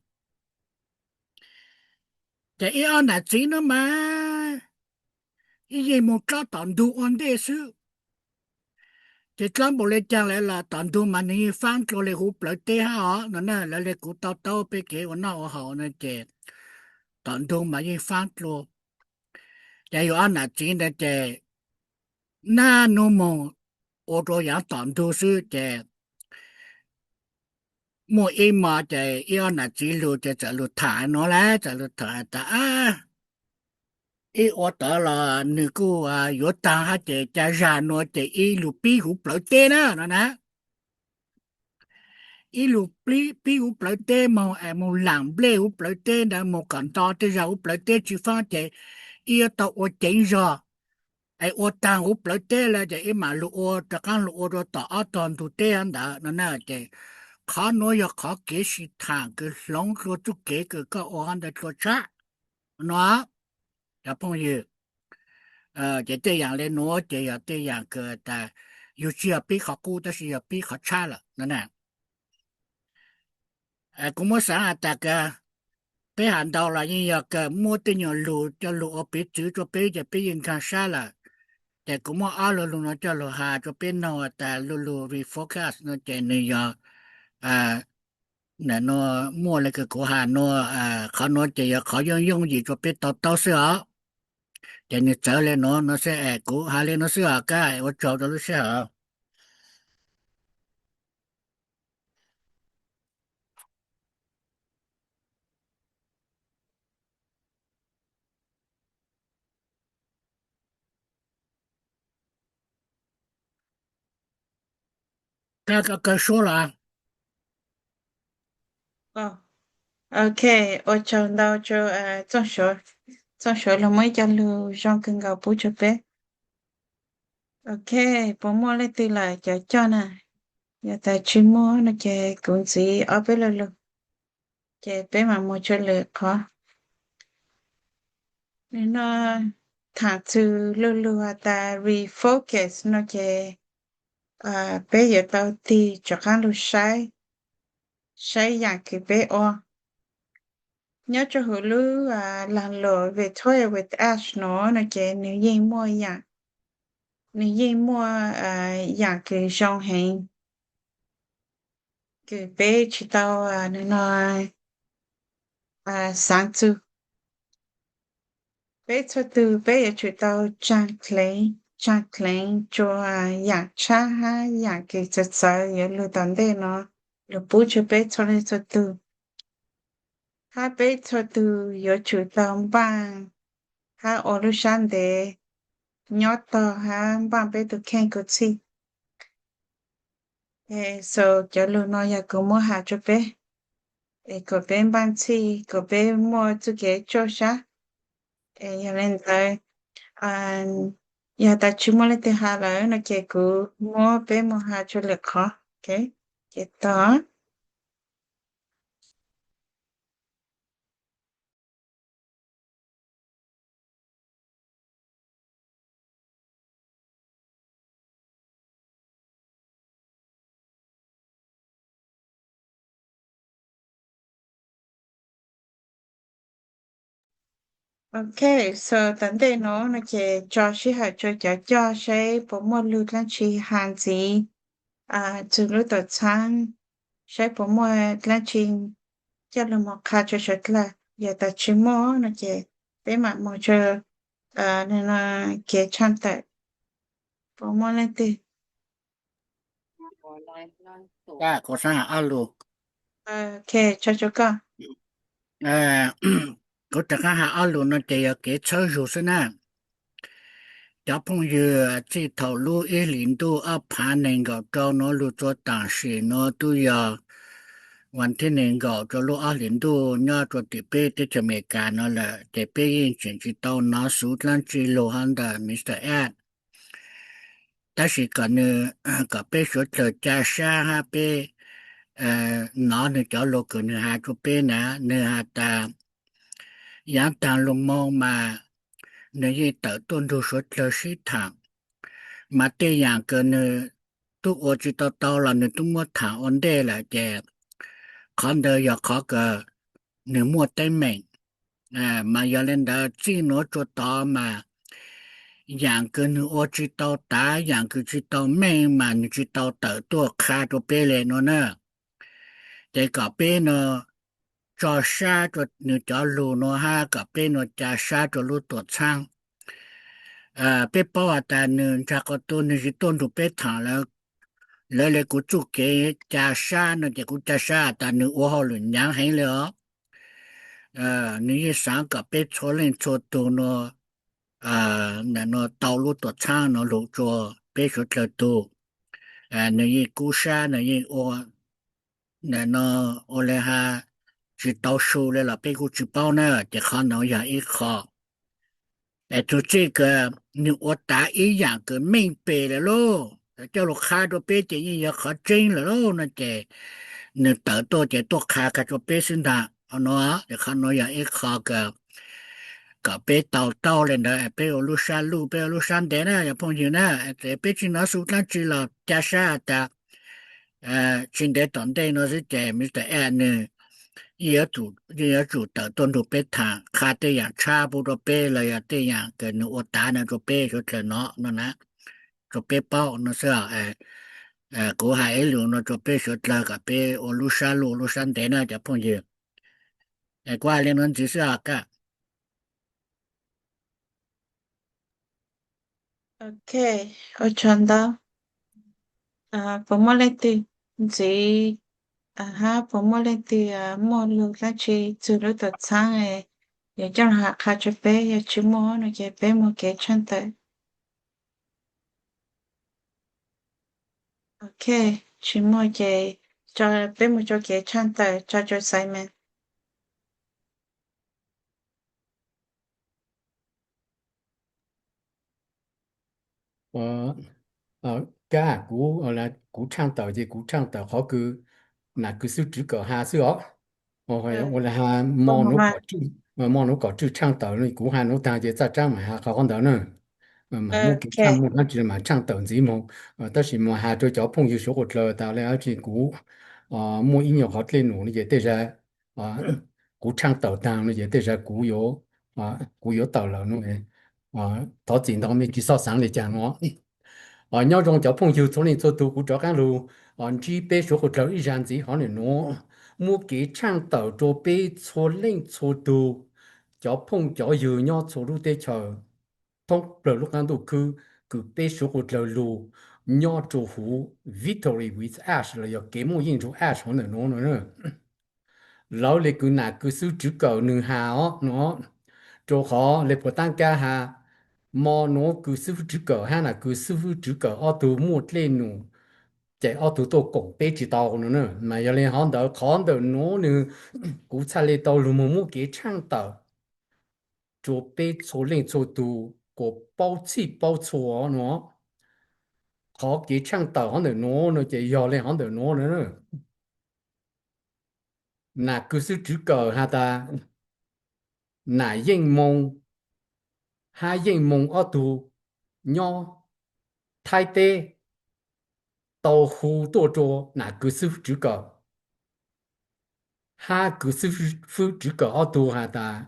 Ces ib ob nam txiv no mas ib yeej moog dlob tom ntug ua ntej xwb. Ces dlob npaum le caag lawm los tom ntug mas nws yeej faab dlua le huv plawv teb hab os no na. Lawv le kuv tau taub peb kev ua noj ua haus no ces tom ntug mas yeej faab dlua. Ces yug ob nam txiv ntawd ces naj nub moog ua rua yaav tom ntug xwb ces muaj ib mo ces ib ob nam txiv lug ces txawm lug tham nuav lawm, txawm lug tham tas ib ua tod los nws kuj yuav taag hab ces ca zag nuav ces ib lug pib huv plawv teb na no na. Ib lug pib huv plawv teb moog es moog laam nplej huv plawv teb ntawd moog kom nto tej zag huv plawv teb tsi faab ces ib yuav tau ua ceev zog es ua taag huv plawv teb lawm ces ib mam lug ua rov qaab lug ua rua tom ob tog ntug teb ntawd no na. Ces qhov nuav yog qhov kev sib thaam kws hloov dlua txuj kev kws koj ua ntawd dlua tshab no cov phooj ywg. Ces tej yaam le nuav ces yog tej yaam kws tas yug tsi yog pib qhov qub tab sis yog pib qhov tshab lawm no na. Kuv muab xaav has tas kws peb has ntau los yeej yog kws muab tej nyuas lug coj lug ua piv txwv rua peb ces peb yeej nkaag sab lawm. Ces kuv muab ob lu lug nuav coj lug has rua peb noog tas lu lug refocus no ces nws yog muaj le kws kuv has nuav, qhov nuav ces yog qhov yooj yooj yim rua peb tau taub xwb os. Ces nws txawv le nuav no xwb es kuv has le nuav xwb os, kab ua tsaug rua lub sij hawm. Koj kaw suab los? Ok, ua tsaug ntau rua Txooj Suav, Txooj Suav lug muab ib co lug zoo kawg nkaus pub rua peb. Ok, puas muaj leej twg lawm cov coj na? Yog tas tsi muaj no ces kuv ntxiv ob peb lu lug, ces peb mam mus rua lwm qhov. Nws no thaam txug lu lug has tas refocus no ces peb yuav tau tig rov qaab lug saib, saib yaam kws peb ua. Nyob rua huv lub laag lug Victoria with Ash no no ces nws yeej muaj yaam, nws yeej muaj yaam kws zoo heev kws peb tsi tau, nws no, xaav txug. Peb txhua tug peb yuav tsum tau tsaag dleev, tsaag dleev rua yaam tshab hab yaam kws txawv txawv yuav lug tom ntej no, lug pub rua peb txhua leej txhua tug. Hab peb txhua tug yuav tsum tau npaaj hab ua lub sab ntev nyob tog hab npaaj peb tug kheej kuv txhij. So cov lug no yog kuv muab has rua peb, es kom peb npaaj txhij, kom peb muaj txuj kev tsuaj sab. Es yog le ntawd, yog tas tsi muaj leej twg has lawm no ces kuv muab peb mus has rua lwm qhov. Ces tog. Ok, so tom ntej no no ces tso sij hawm rau cov coj saib puas muaj lug dlaab tsi has ntxiv txug lub tuam txhaab, saib puas muaj dlaab tsi coj lug moog qha rua suav dlawg. Yog tas tsi muaj no ces peb maam moog rua kev tshaaj tawm. Puas muaj leej twg? Kuv rov qab has ob lus no ces yog kev txhawb zug xwb na. Cov phooj ywg, txij thaum lub ib hlis ntuj ob phaav nees nkaum rau nuav lug rua taam sim nuav tub yog vas thib nees nkaum rua lub ob hlis ntuj nyob rua tim peb teb chaws Amelikas no lawm ces peb yeej tseem tsi tau nov xuv dlaab tsi lug hov ntawm Mr Ed. Tab sis kom nwg, kom peb suav dlawg ca sab hab peb nov nwg cov lug kws nwg has rua peb na, nwg has tas yaav taag lug moog mas nwg yeej tawm tuaj nrug suav dlawg sib thaam, mas tej yaam kws nwg tub ua tsi tau tau los nwg tub muab thaam ua ntej lawm ces qhov ntawd yog qhov kws nwg muaj teeb meem. Mas yog le ntawd txij nuav rua tod mas yaam kws nwg ua tsi tau tav, yaam kws tsi tau meej mas nwg tsi tau tawm tuaj qha rua peb le nuav na. Ces kom peb nuav tso sab rua nwg cov lug nuav hab kom peb nuav ca sab rua lub tuam txhaab. Peb paub has tas nwg ntsag qhov tu nwg tsi tuaj nrug peb thaam lawm, lawv le kuv txuj kev ca sab no ces kuv ca sab has tas nwg ua hauj lwm nyaav heev le os. Nwg yeej xaav kom peb txhua leej txhua tug nuav, nuav tau lub tuam txhaab nuav lug rua peb suav dlawg tug. Nwg yeej kub sab, nwg yeej ua, nuav ua le has tsi tau su le los peb kuj tsi paub na, ces qhov nuav yog ib qho. Es txug txij kws nwg ua tav ib yaam kws meej pem lawm lauj, coj lug qha rua peb ces yeej yog qhov tseeb lawm lauj no ces nwg tawm tuaj ces tuaj qha kag rua peb xwb ntag. Qhov nuav, qhov nuav yog ib qho kws kom peb tau taub le ntawd, peb ua lub sab luj, peb ua lub sab ntev na cov phooj ywg na. Peb tsi nov xuv dlaab tsi los ca sab has tas tsi ntev tom ntej nuav xwb ces Mr Ed nwg yeej yuav tsum tawm tuaj nrug peb thaam qha tej yaam tshab pub rua peb los yog tej yaam kws nwg ua tav no rua peb suav dlawg nov no na, rua peb paub no xwb. Kuv has ib lus no rua peb suav dlawg kom peb ua lub sab luj lub sab ntev na cov phooj ywg. Kuv has le nuav ntxiv xwb os kaj. Ok, ua tsaug ntau. Puas muaj leej twg ntxiv hab puas muaj leej twg muaj lug dlaab tsi txug lub tuam txhaab yuav coj lug has qha rua peb? Yog tsi muaj no ces peb moog kev tshaaj tawm. Ok, tsi muaj ces peb moog rua kev tshaaj tawm, tso rua Simon. Kab, kuv, kuv tshaaj tawm ces kuv tshaaj tawm qhov kws nam kws xwb tswv kawm has xwb os. Ua le has mo nuav kom tswj tshaaj tawm, kuv has nuav taag ces txaj tsaab mas has qhov ntawd na. Mas muaj kev tshaaj muaj dlaab tsi mas tshaaj tawm ntxiv moog. Tab sis mas has rua cov phooj ywg suav qhuav dlawg tas le dlaab tsi kuv muaj ib nyuag qhov dlej num no ces tej zag kuv tshaaj tawm taag no ces tej zag kuv yuav tawm lawm no. Thov txim ntau, mej tsi xob xaav le caag no. Nyob zoo cov phooj ywg txhua leej txhua tug, kuv rov qaab lug ntsib peb suav qhuav dlawg ib zag ntxiv hov ntawm nuav, muab kev tshaaj tawm rua peb txhua leej txhua tug, cov phooj cov ywg nyob txhua lub teb chaws, thoob plawg lub qaab ntuj khwb kws peb suav qhuav dlawg lug nyob rua huv Victory with Ash los yog kev muaj yeej nrug Ash hov ntawm nuav no. Lawv le kws nam kws xwb tswv kawm nwg has os no, rua qhov le puas taab kab has, mo nuav kws xwb fwb tswv kawm hab nam kws xwb fwb tswv kawm ob tug muaj dlej num, ces ob tug tuaj koom peb tsi tau no na. Mas yog le hov ntawd qhov ntawm nuav nwg, kuv txhaj le tau lug moog muab kev tshaaj tawm rua peb txhua leej txhua tug kuas paub txhij paub txhua no. Qhov kev tshaaj tawm hov ntawm nuav no ces yog le hov ntawm nuav no. Nam kws xwb tswv kawm has tas, nam yeej moo hab yeej moo ob tug nyob Thaib teb tau hu tuaj rua nam kws xwb fwb tswv kawm, hab kws xwb fwb tswv kawm ob tug has tas,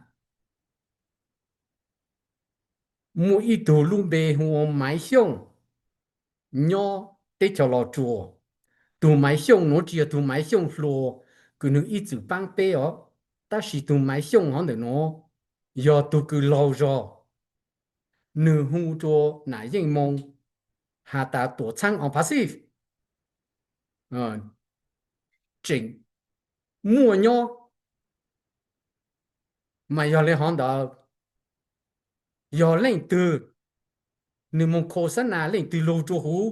muaj ib tug lub npe hu ua Maiv Xyooj nyob teb chaws Los Tsuas. Tus Maiv Xyooj nuav tsis yog tus Maiv Xyooj hluas kws nwg ib txwm paab peb os, tab sis tus Maiv Xyooj hov ntawm nuav yog tug kws laug zog, nwg hu rua Nam Yeej Moo has tas Tuam Txhaab on Pacific tseem muaj nyob. Mas yog le hov ntawd, yog leej twg nwg moog khos xab nas, leej twg lug rua huv,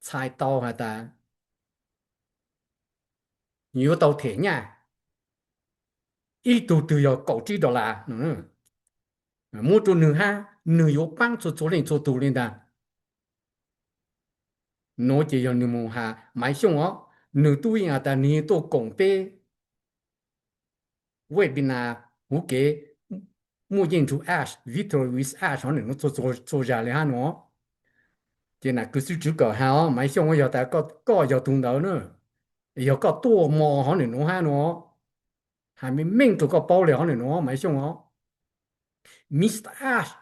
txhais tau has tas yuav tau them nyaj. Ib tug twg yog kaum tsib dollar, muab rua nwg hab nwg yuav paab txhua txhua leej txhua tug le ntag. Nuav ces yog nwg moog has Maiv Xyooj os, nwg tub yeej has tas nwg yeej tuaj koom peb webinar huv kev muaj yeej nrug Ash, Victory with Ash hov ntawm nuav txhua zag le hab nuav. Ces nam kws xwb tswv kawm has os, Maiv Xyooj, yog tas koj yog tug ntawd na, yog koj tuaj mo hov ntawm nuav hab nuav, has meej meej rua koj paub le hov ntawm nuav Maiv Xyooj os. Mister Ash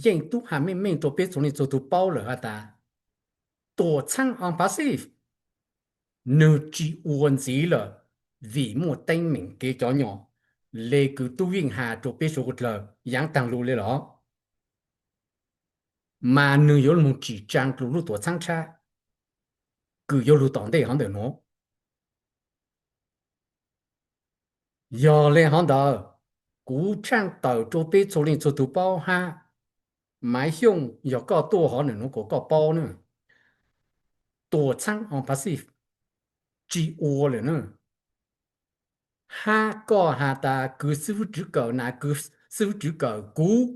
yeej tub has meej meej rua peb txhua leej txhua tug paub lawm has tas Tuam Txhaab on Pacific nwg tsis ua ntxiv lawm vim muaj teeb meem kev cov nyom le kws tub yeej has rua peb suav dlawg yaav taag lug le los. Mas nwg yuav moog tsim tsaa rua lub tuam txhaab tshab kws yuav lug tom ntej hov ntawm nuav. Yog le hov ntawd, kuv tshaaj tawm rua peb txhua leej txhua tug paub hab, Maiv Xyooj, yog koj tuaj hov ntawm nuav kuas koj paub na, Tuam Txhaab on Pacific tsis ua lawm na. Hab koj has tas kws xwb fwb tswv kawm, nam kws xwb fwb tswv kawm, kuv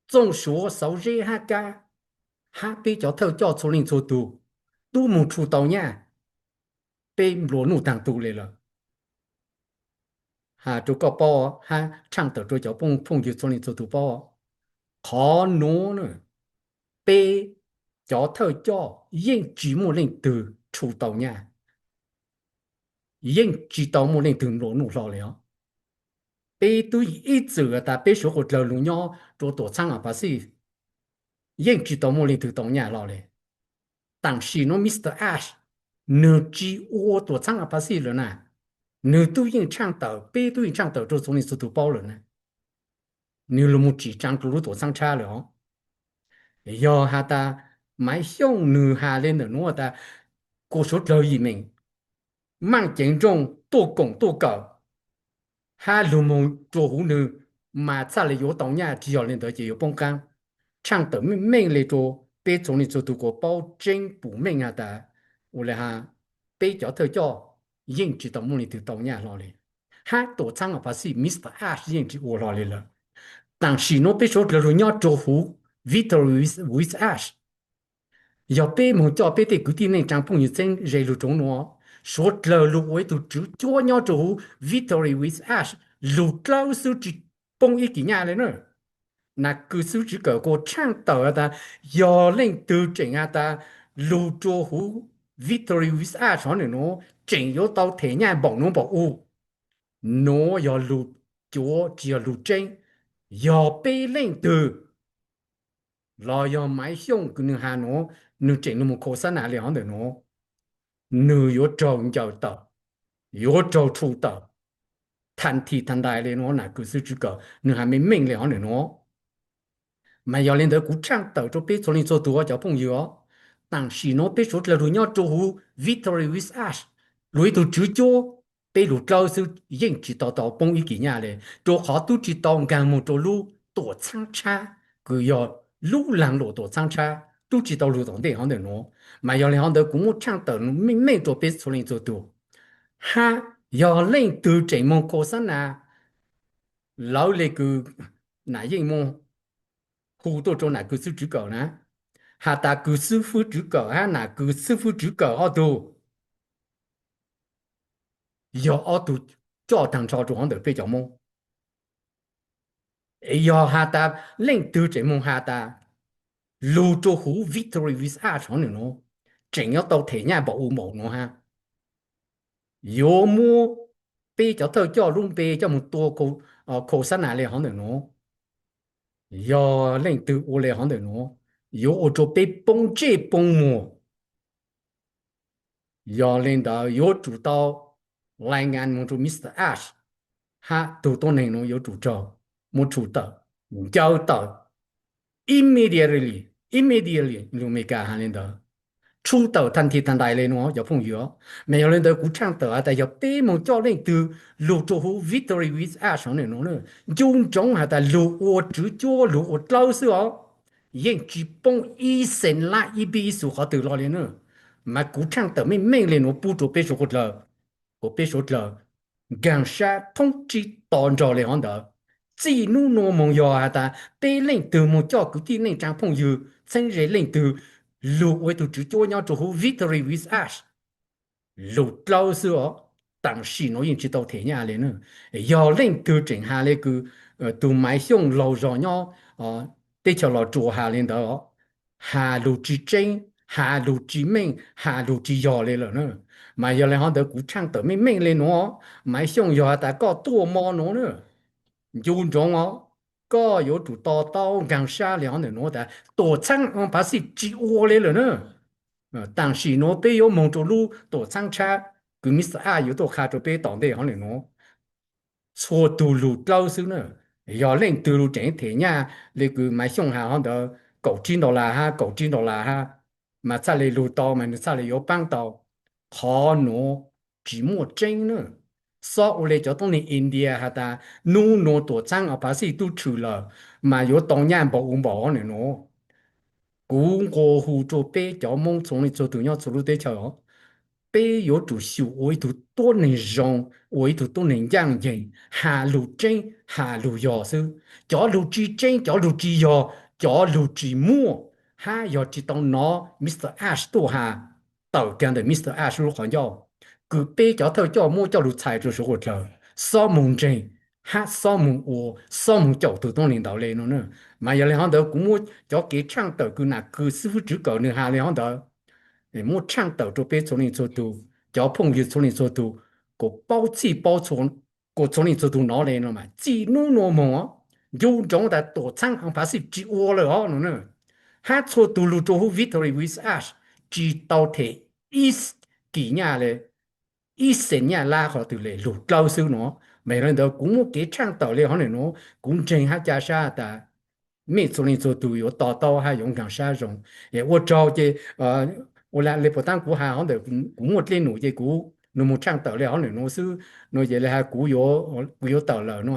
Txooj Suav Xauv Zeb hab kab, hab peb cov thawj coj txhua leej txhua tug tub moog tshu tau nyaj, peb nplua nuj taag tug le lawm. Has rua koj paub hab tshaaj tawm rua cov phooj ywg txhua leej txhua tug paub, qhov nuav peb cov thawj coj yeej tsis muaj leej twg tshu tau nyaj, yeej tsis tau muaj leej twg nplua nuj hlo le os. Peb tub ib txwm has tas peb suav dlawg lug nyob rua tuam txhaab on Pacific, yeej tsis tau muaj leej twg tau nyaj hlo le. Tam sim nuav Mister Ash nwg tsis ua tuam txhaab on Pacific lawm na, nwg tub yeej tshaaj tawm, peb tub yeej tshaaj tawm rua txhua leej txhua tug paub lawm na. Nwg lug moog tsim tsaa rua lub tuam txhaab tshab lawm os. Yog has tas Maiv Xyooj nwg has le ntawm nuav tas kuas suav dlawg yim meem maaj ceev nrooj tuaj koom tuaj kawm hab lug moog rua huv nwg mas txhaj le yuav tau nyaj, tsis yog le ntawd ces yuav poob qaab. Tshaaj tawm meej meej le rua peb txhua leej txhua tug kuas paub tseeb pum meej has tas ua le has peb cov thawj coj yeej tsis tau muaj leej twg tau nyaj hlo le, hab tuam txhaab on Pacific Mister Ash yeej tsis ua hlo le lawm. Tam sim nuav peb suav dlawg lug nyob rua huv Victory with Ash, yog peb moog coj peb tej kwv tij neej tsaa phooj ywg txheeb ze lug rua huv nuav, suav dlawg lug ua ib tug tswv cuab nyob rua huv Victory with Ash lug dlawb xwb tsis poob ib kis nyaj le na. Nam kws xwb tswv kawm kuas tshaaj tawm has tas yog leej twg tseem has tas lug rua huv Victory with Ash hov ntawm nuav tseem yuav tau them nyaj npaum nuav npaum u. Nuav yog lug cuav tsis yog lug tseeb. Yog peb leej twg los yog Maiv Xyooj kws nwg has nuav, nwg tseem lug moog khos xab nas le hov ntawm nuav, nwg yuav raug ncaws tawm, yuav raug tshu tawm, thaam thim thaam ntais le nuav. Nam kws xwb tswv kawm nwg has meej meej le hov ntawm nuav. Mas yog le ntawd kuv tshaaj tawm rua peb txhua leej txhua tug cov phooj ywg os, tam sim nuav peb suav dlawg lug nyob rua huv Victory with Ash lug ib tug tswv cuab, peb lug dlawb xwb yeej tsis tau tau poob ib kis nyaj le, rua qhov tub tsis tau nkaag moog rua lub tuam txhaab tshab kws yog lub laag luam tuam txhaab tshab, tub tsis tau lug tom ntej hov ntawm nuav. Mas yog le hov ntawd kuv muab tshaaj tawm meej meej rua peb txhua leej txhua tug, hab yog leej twg tseem moog khos xab nas, lawv le kws Nam Yeej Moo hu tuaj rua nam kws xwb tswv kawm na, has tas kws xwb fwb tswv kawm hab nam kws xwb fwb tswv kawm ob tug yog ob tug coj taag nrho rua hov ntawm peb cov Moob. Yog has tas leej twg tseem moog has tas lug rua huv Victory with Ash hov ntawm nuav tseem yuav tau them nyaj npaum u npaum nuav hab, yuav muab peb cov thawj coj lub npe coj moog tua khos xab nas le hov ntawm nuav. Yog leej twg ua li hov ntawm nuav, yuav ua rua peb poob ntsej poob muag. Yog li ntawd yuav tsum tau lais ngas moog rua Mister Ash, hab tug tuab neeg nuav yuav tsum raug muab tshu tawm, ncaw tawm, immediately, immediately, lug Amelikas has li ntawd, tshu tawm tha nthi tha ntais le nuav cov phooj ywg. Mas yog li ntawd kuv tshaaj tawm has tas yog peb moog coj leej twg lug rua huv Victory with Ash hov ntawm nuav, ncu ntsoov has tas lug ua tswv cuab lug ua dlawb xwb os, yeej tsi poob ib xees lab ib npib ib xus qhov twg los li na. Mas kuv tshaaj tawm meej meej le nuav pub rua peb suav dlawg, kuas peb suav dlawg nkaag sab thoob tsib to nrog le hov ntawd. Txij nub nuav moog yog has tas peb leej twg moog coj kwv tij neej tsaa phooj ywg txheeb ze leej twg lug ua ib tug tswv cuab nyob rua huv Victory with Ash, lug dlawb xwb os, tam sim nuav yeej tsi tau them nyaj le na. Yog leej twg tseem has le kws tug Maiv Xyooj laug zog nyob teb chaws Los Tsuas has le ntawd, has lug tsi tseeb, has lug tsi meej, has lug tsi yog le lawm na. Mas yog le hov ntawd kuv tshaaj tawm meej meej le nuav, Maiv Xyooj yog has tas koj tuaj mo nuav na, ncu ntsoov os, koj yuav tsum to taub nkaag sab le hov ntawm nuav tas tuam txhaab Aas Phav Xij tsi ua le lawm na. Tam sim nuav peb yuav moog rua lub tuam txhaab tshab kws Mister Ash yuav tuaj qha rua peb tom ntej hov ntawm nuav. Txhua tug lug dlawb xwb na. Yog leej twg lug tseem them nyaj le kws Maiv Xyooj has hov ntawd kaum tsib dollar hab, kaum tsib dollar hab, mas txhaj le lug tau mas nwg txhaj le yuav paab tau. Qhov nuav tsi muaj tseeb na. Xob ua le cov tuab neeg India has tas nub nuav tuam txhaab Aas Phav Xij tub tshwm lawm, mas yuav tau nyaj npaum u npaum hov ntawm nuav. Kuv nqua hu rua peb cov Moob txhua leej txhua tug nyob txhua lub teb chaws os, peb yuav tsum xyum ua ib tug tuab neeg zoo, ua ib tug tuab neeg ncaaj nceeg, has lug tseeb has lug yog xwb. Cov lug tsi tseeb, cov lug tsi yog, cov lug tsi muaj, hab yog tsi tau nov Mister Ash tuaj has, tawm kag ntawm Mister Ash lub qhov ncauj, kws peb cov thawj coj muab coj lug txhais rua suav dlawg, xob moog ntseeg, hab xob moog ua, xob moog caum tug tuab neeg ntawd le nuav na. Mas yog le hov ntawd kuv muab cov kev tshaaj tawm kws nam kws xib fwb Tswv Kawm nwg has le hov ntawd, muab tshaaj tawm rua peb txhua leej txhua tug, cov phooj ywg txhua leej txhua tug, kuas paub txhij paub txhua, kuas txhua leej txhua tug nov le no mas txij nub nuav moog, ncu ntsoov tas tuam txhaab Aas Phav Xij tsi ua lawm os no na. Hab txhua tug lug rua huv Victory with Ash tsi tau them ib kis nyaj le, ib xees nyaj lab qhov twg le, lug dlawb xwb no. Mas yog le ntawd kuv muab kev tshaaj tawm le hov ntawm nuav, kuv ntseeg hab ca sab tas mej txhua leej txhua tug yuav to taub hab yuav nkaag sab zoo. Es ua tsaug ces, ua le puas taab kuv has hov ntawm kuv muaj dlej num ces kuv lug moog tshaaj tawm le hov ntawm nuav xwb no ces le has kuv, kuv yuav tawm lawm no.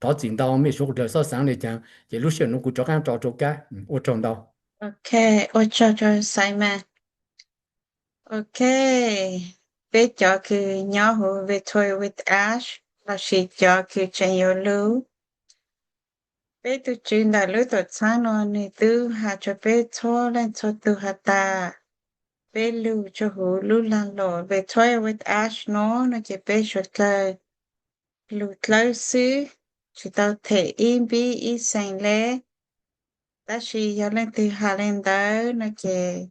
Thov txim ntau mej suav dlawg xob xaav le caag ces lub sij hawm nuav kuv rov qaab tso rua kab. Ua tsaug ntau. Ok, ua tsaug rua Simon. Ok, peb cov kws nyob huv Victory with Ash lossis cov kws tseem yuav lug, peb tug tswv ntawm lub tuam txhaab nuav nwg tub has rua peb txhua leej txhua tug has tas peb lug rua huv lub laag luam Victory with Ash no, no ces peb suav dlawg lug dlawb xwb, tsi tau them ib npib ib xees le. Tab sis yog leej twg has le ntawd no ces,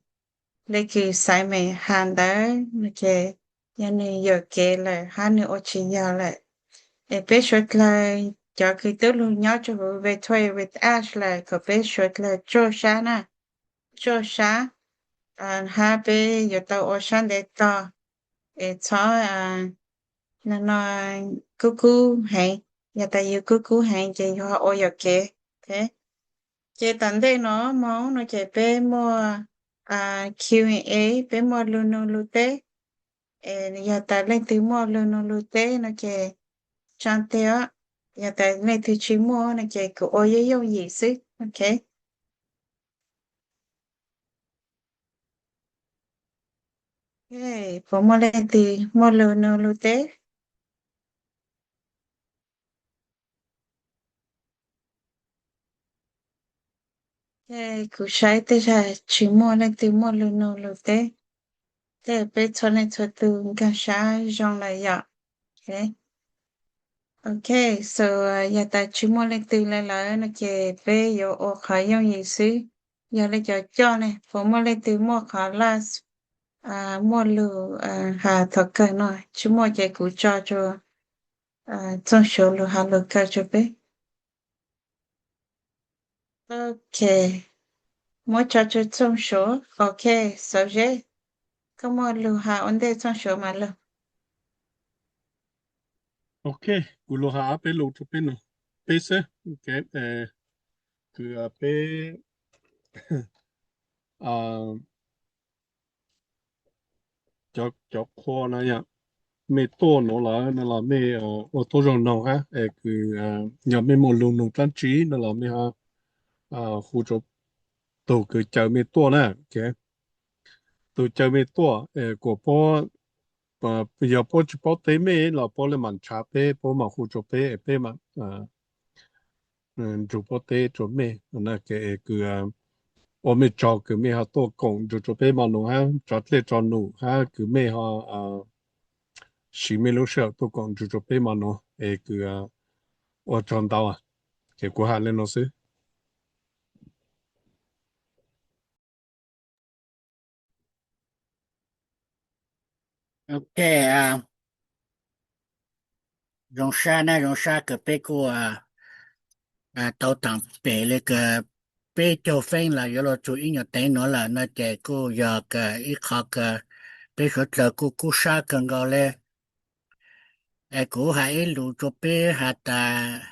le kws Simon has ntawd no ces yog nwg yuam kev lawm hab nwg ua tsi yog lawm. Es peb suav dlawg cov kws tub lug nyob rua huv Victory with Ash lawm kom peb suav dlawg tsuag sab na, tsuag sab, hab peb yuav tau ua sab ntev tog, es txhob no no kub kub heev. Yog tas yug kub kub heev ces yug ho ua yuam kev. Ces tom ntej no moog no ces peb muaj Q and A, peb muaj lug nug lug teb. Es yog tas leej twg muaj lug nug lug teb no ces tsaa teg os. Yog tas leej twg tsi muaj no ces kuv ua yooj yooj yim xwb, ok. Puas muaj leej twg muaj lug nug lug teb? Kuv saib tej zag tsis muaj leej twg muaj lug nug lug teb. Tej peb txhua leej txhua tug nkaag sab zoo lawm yom. Ok, so yog tas tsis muaj leej twg le lawm no ces peb yuav ua qhov yooj yim xwb. Yog le cov coj ne, puas muaj leej twg muaj qhov laj muaj lug has thaum kawg no? Tsis muaj ces kuv tso rua Txooj Suav lug has lug kawg rua peb. Ok, muab tso tsua Txooj Suav. Ok, Xauv Zeb, koj muaj lug has ua ntej Txooj Suav mas lug. Ok, kuv lug has ob peb lus rua peb no, peb xwb. Ok, kws peb cov qhua no yog mej tuaj nuav lawm no los mej ua tuab zoo noog hab es kws yog mej muaj lug noog dlaab tsi no los mej ho hu rua tug kws caw mej tuaj na. Tug caw mej tuaj kuas puab, yog puab tsi paub teb mej los puab le maam nrhav peb, puab maam hu rua peb es peb maam nrug puab teb rua mej. Kws ua mej tsaug kws mej ho tuaj koom nrug rua peb mo nuav hab tso dlej tso num hab kws mej ho siv mej lub sij hawm tuaj koom nrug rua peb mo nuav es kws ua tsaug ntau. Ces kuv has le nuav xwb. Ok, zoo sab na, zoo sab kws peb kuj tau taam pem le kws peb caug feeb los yuav luag txug ib nyuas teev nuav lawm no ces kuj yog kws ib qho kws peb suav dlawg kuj kub sab kawg nkaus le. Es kuv has ib lus rua peb has tas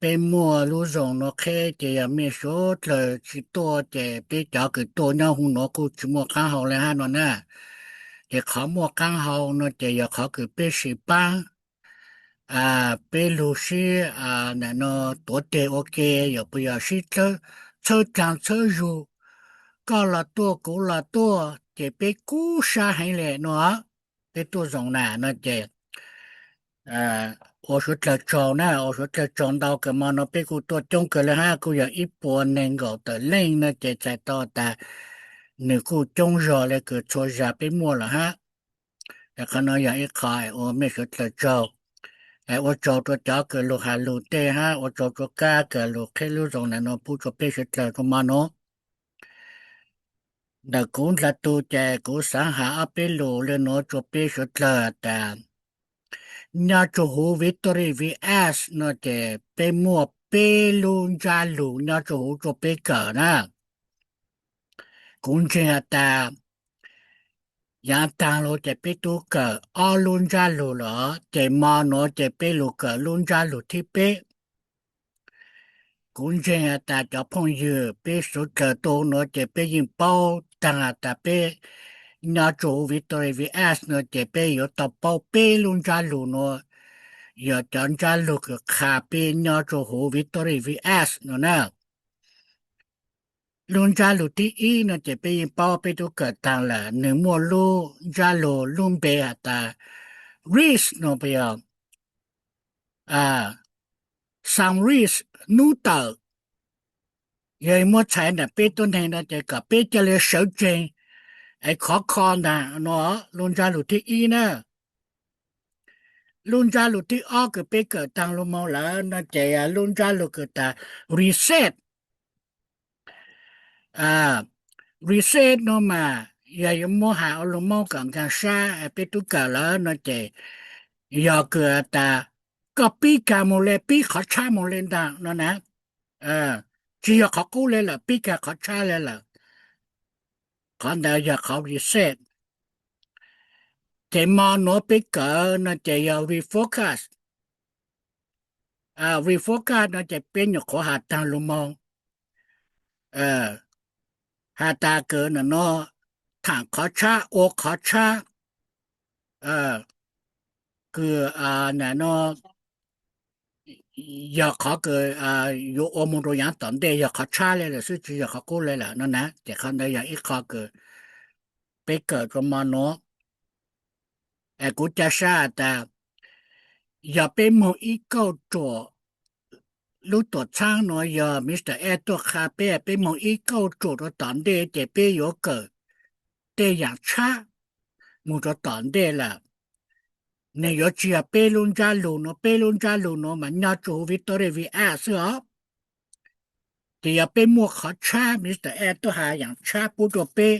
peb muaj lub zoo nuav qheb ces yog mej suav dlawg tsi tuaj ces peb cov kws tuaj nyob huv nuav kuj tsi muaj qaab hau le hab no na. Ces qhov muaj qaab hau no ces yog qhov kws peb sim paab peb lug sib, no, tuav teg ua ke, yog puas yog sib txhawb txhawb dlaag txhawb zug, koj los tuaj kuv los tuaj ces peb kub sab heev le no. Peb tuaj zoo na no ces ua suav dlawg tsaug na, ua suav dlawg tsaug ntau kws mo no peb kuj tuaj coob kawg le hab, kuj yog ib puas neeg nkaum tawm leej no ces txhais tau tas nws kuj coob zog le kws txhua zag peb muaj lawm hab. Qhov no yog ib qho ua mej suav dlawg tsaug. Ua tsaug rua cov kws lug has lug tej hab ua tsaug rua kab kws lug qheb lub zoo na no pub rua peb suav dlawg rua mo nuav. Ntawm kuv dlaag tug ces kuv xaav has ob peb lus le nuav rua peb suav dlawg tas nyob rua huv Victoria Falls no ces peb muaj peb lub ntsab lug nyob rua huv rua peb kawm na. Kuv ntseeg has tas yaav taag lug ces peb tub kawm ob lub ntsab lug lawm, ces mo nuav ces peb lug kawm lub ntsab lug thib peb. Kuv ntseeg has tas cov phooj ywg peb suav dlawg tuaj nuav ces peb yeej paub taag has tas peb nyob rua huv Victoria Falls no ces peb yuav tau paub peb lub ntsab lug nuav, yog cov ntsab lug kws qha peb nyob rua huv Victoria Falls no na. Lub ntsab lug thib ib no ces peb yeej paub, peb tub kawm taag lawm, nws muaj lub ntsab lug lub npe has tas Reef no puas yog Sun Reef, nub tawm. Yog muab txhais ntawm peb tuab neeg no ces kom peb ca le sawv tsees es khov kho ntag no. Lub ntsab lug thib ib na. Lub ntsab lug thib ob kws peb kawm taag lug moog lawm no ces lub ntsab lug kws tas Reset. Reset no mas yog yuav muab has ua lug Moob kom nkaag sab peb tub kawm lawm no ces yog kws tas koj pib kag moog le, pib qhov tshab moog le ntag no na. Tsi yog qhov qub le lawm, pib kag qhov tshab le lawm. Qhov ntawd yog qhov Reset. Ces mo nuav peb kawm no ces yog Refocus. Refocus no ces peb nyuam qhuav has taag lug moog, has tas kws no thaam qhov tshab, ua qhov tshab, kws no yog qhov kws yuav ua moog rua yaav tom ntej, yog qhov tshab le lawm xwb tsi yog qhov qub le lawm no na. Ces qhov ntawd yog ib qho kws peb kawm rua mo nuav. Es kuv ca sab has tas yog peb moog ib kauj ruam, lub tuam txhaab nuav yog Mr Ed tuaj qha peb, peb moog ib kauj ruam rua tom ntej ces peb yuav kawm tej yaam tshab moog rua tom ntej lawm. Nws yuav tsi yog peb lub ntsab lug nuav, peb lub ntsab lug nuav mas nyob rua huv Victoria Falls xwb os. Ces yog peb muaj qhov tshab, Mr Ed tuaj has yaam tshab pub rua peb,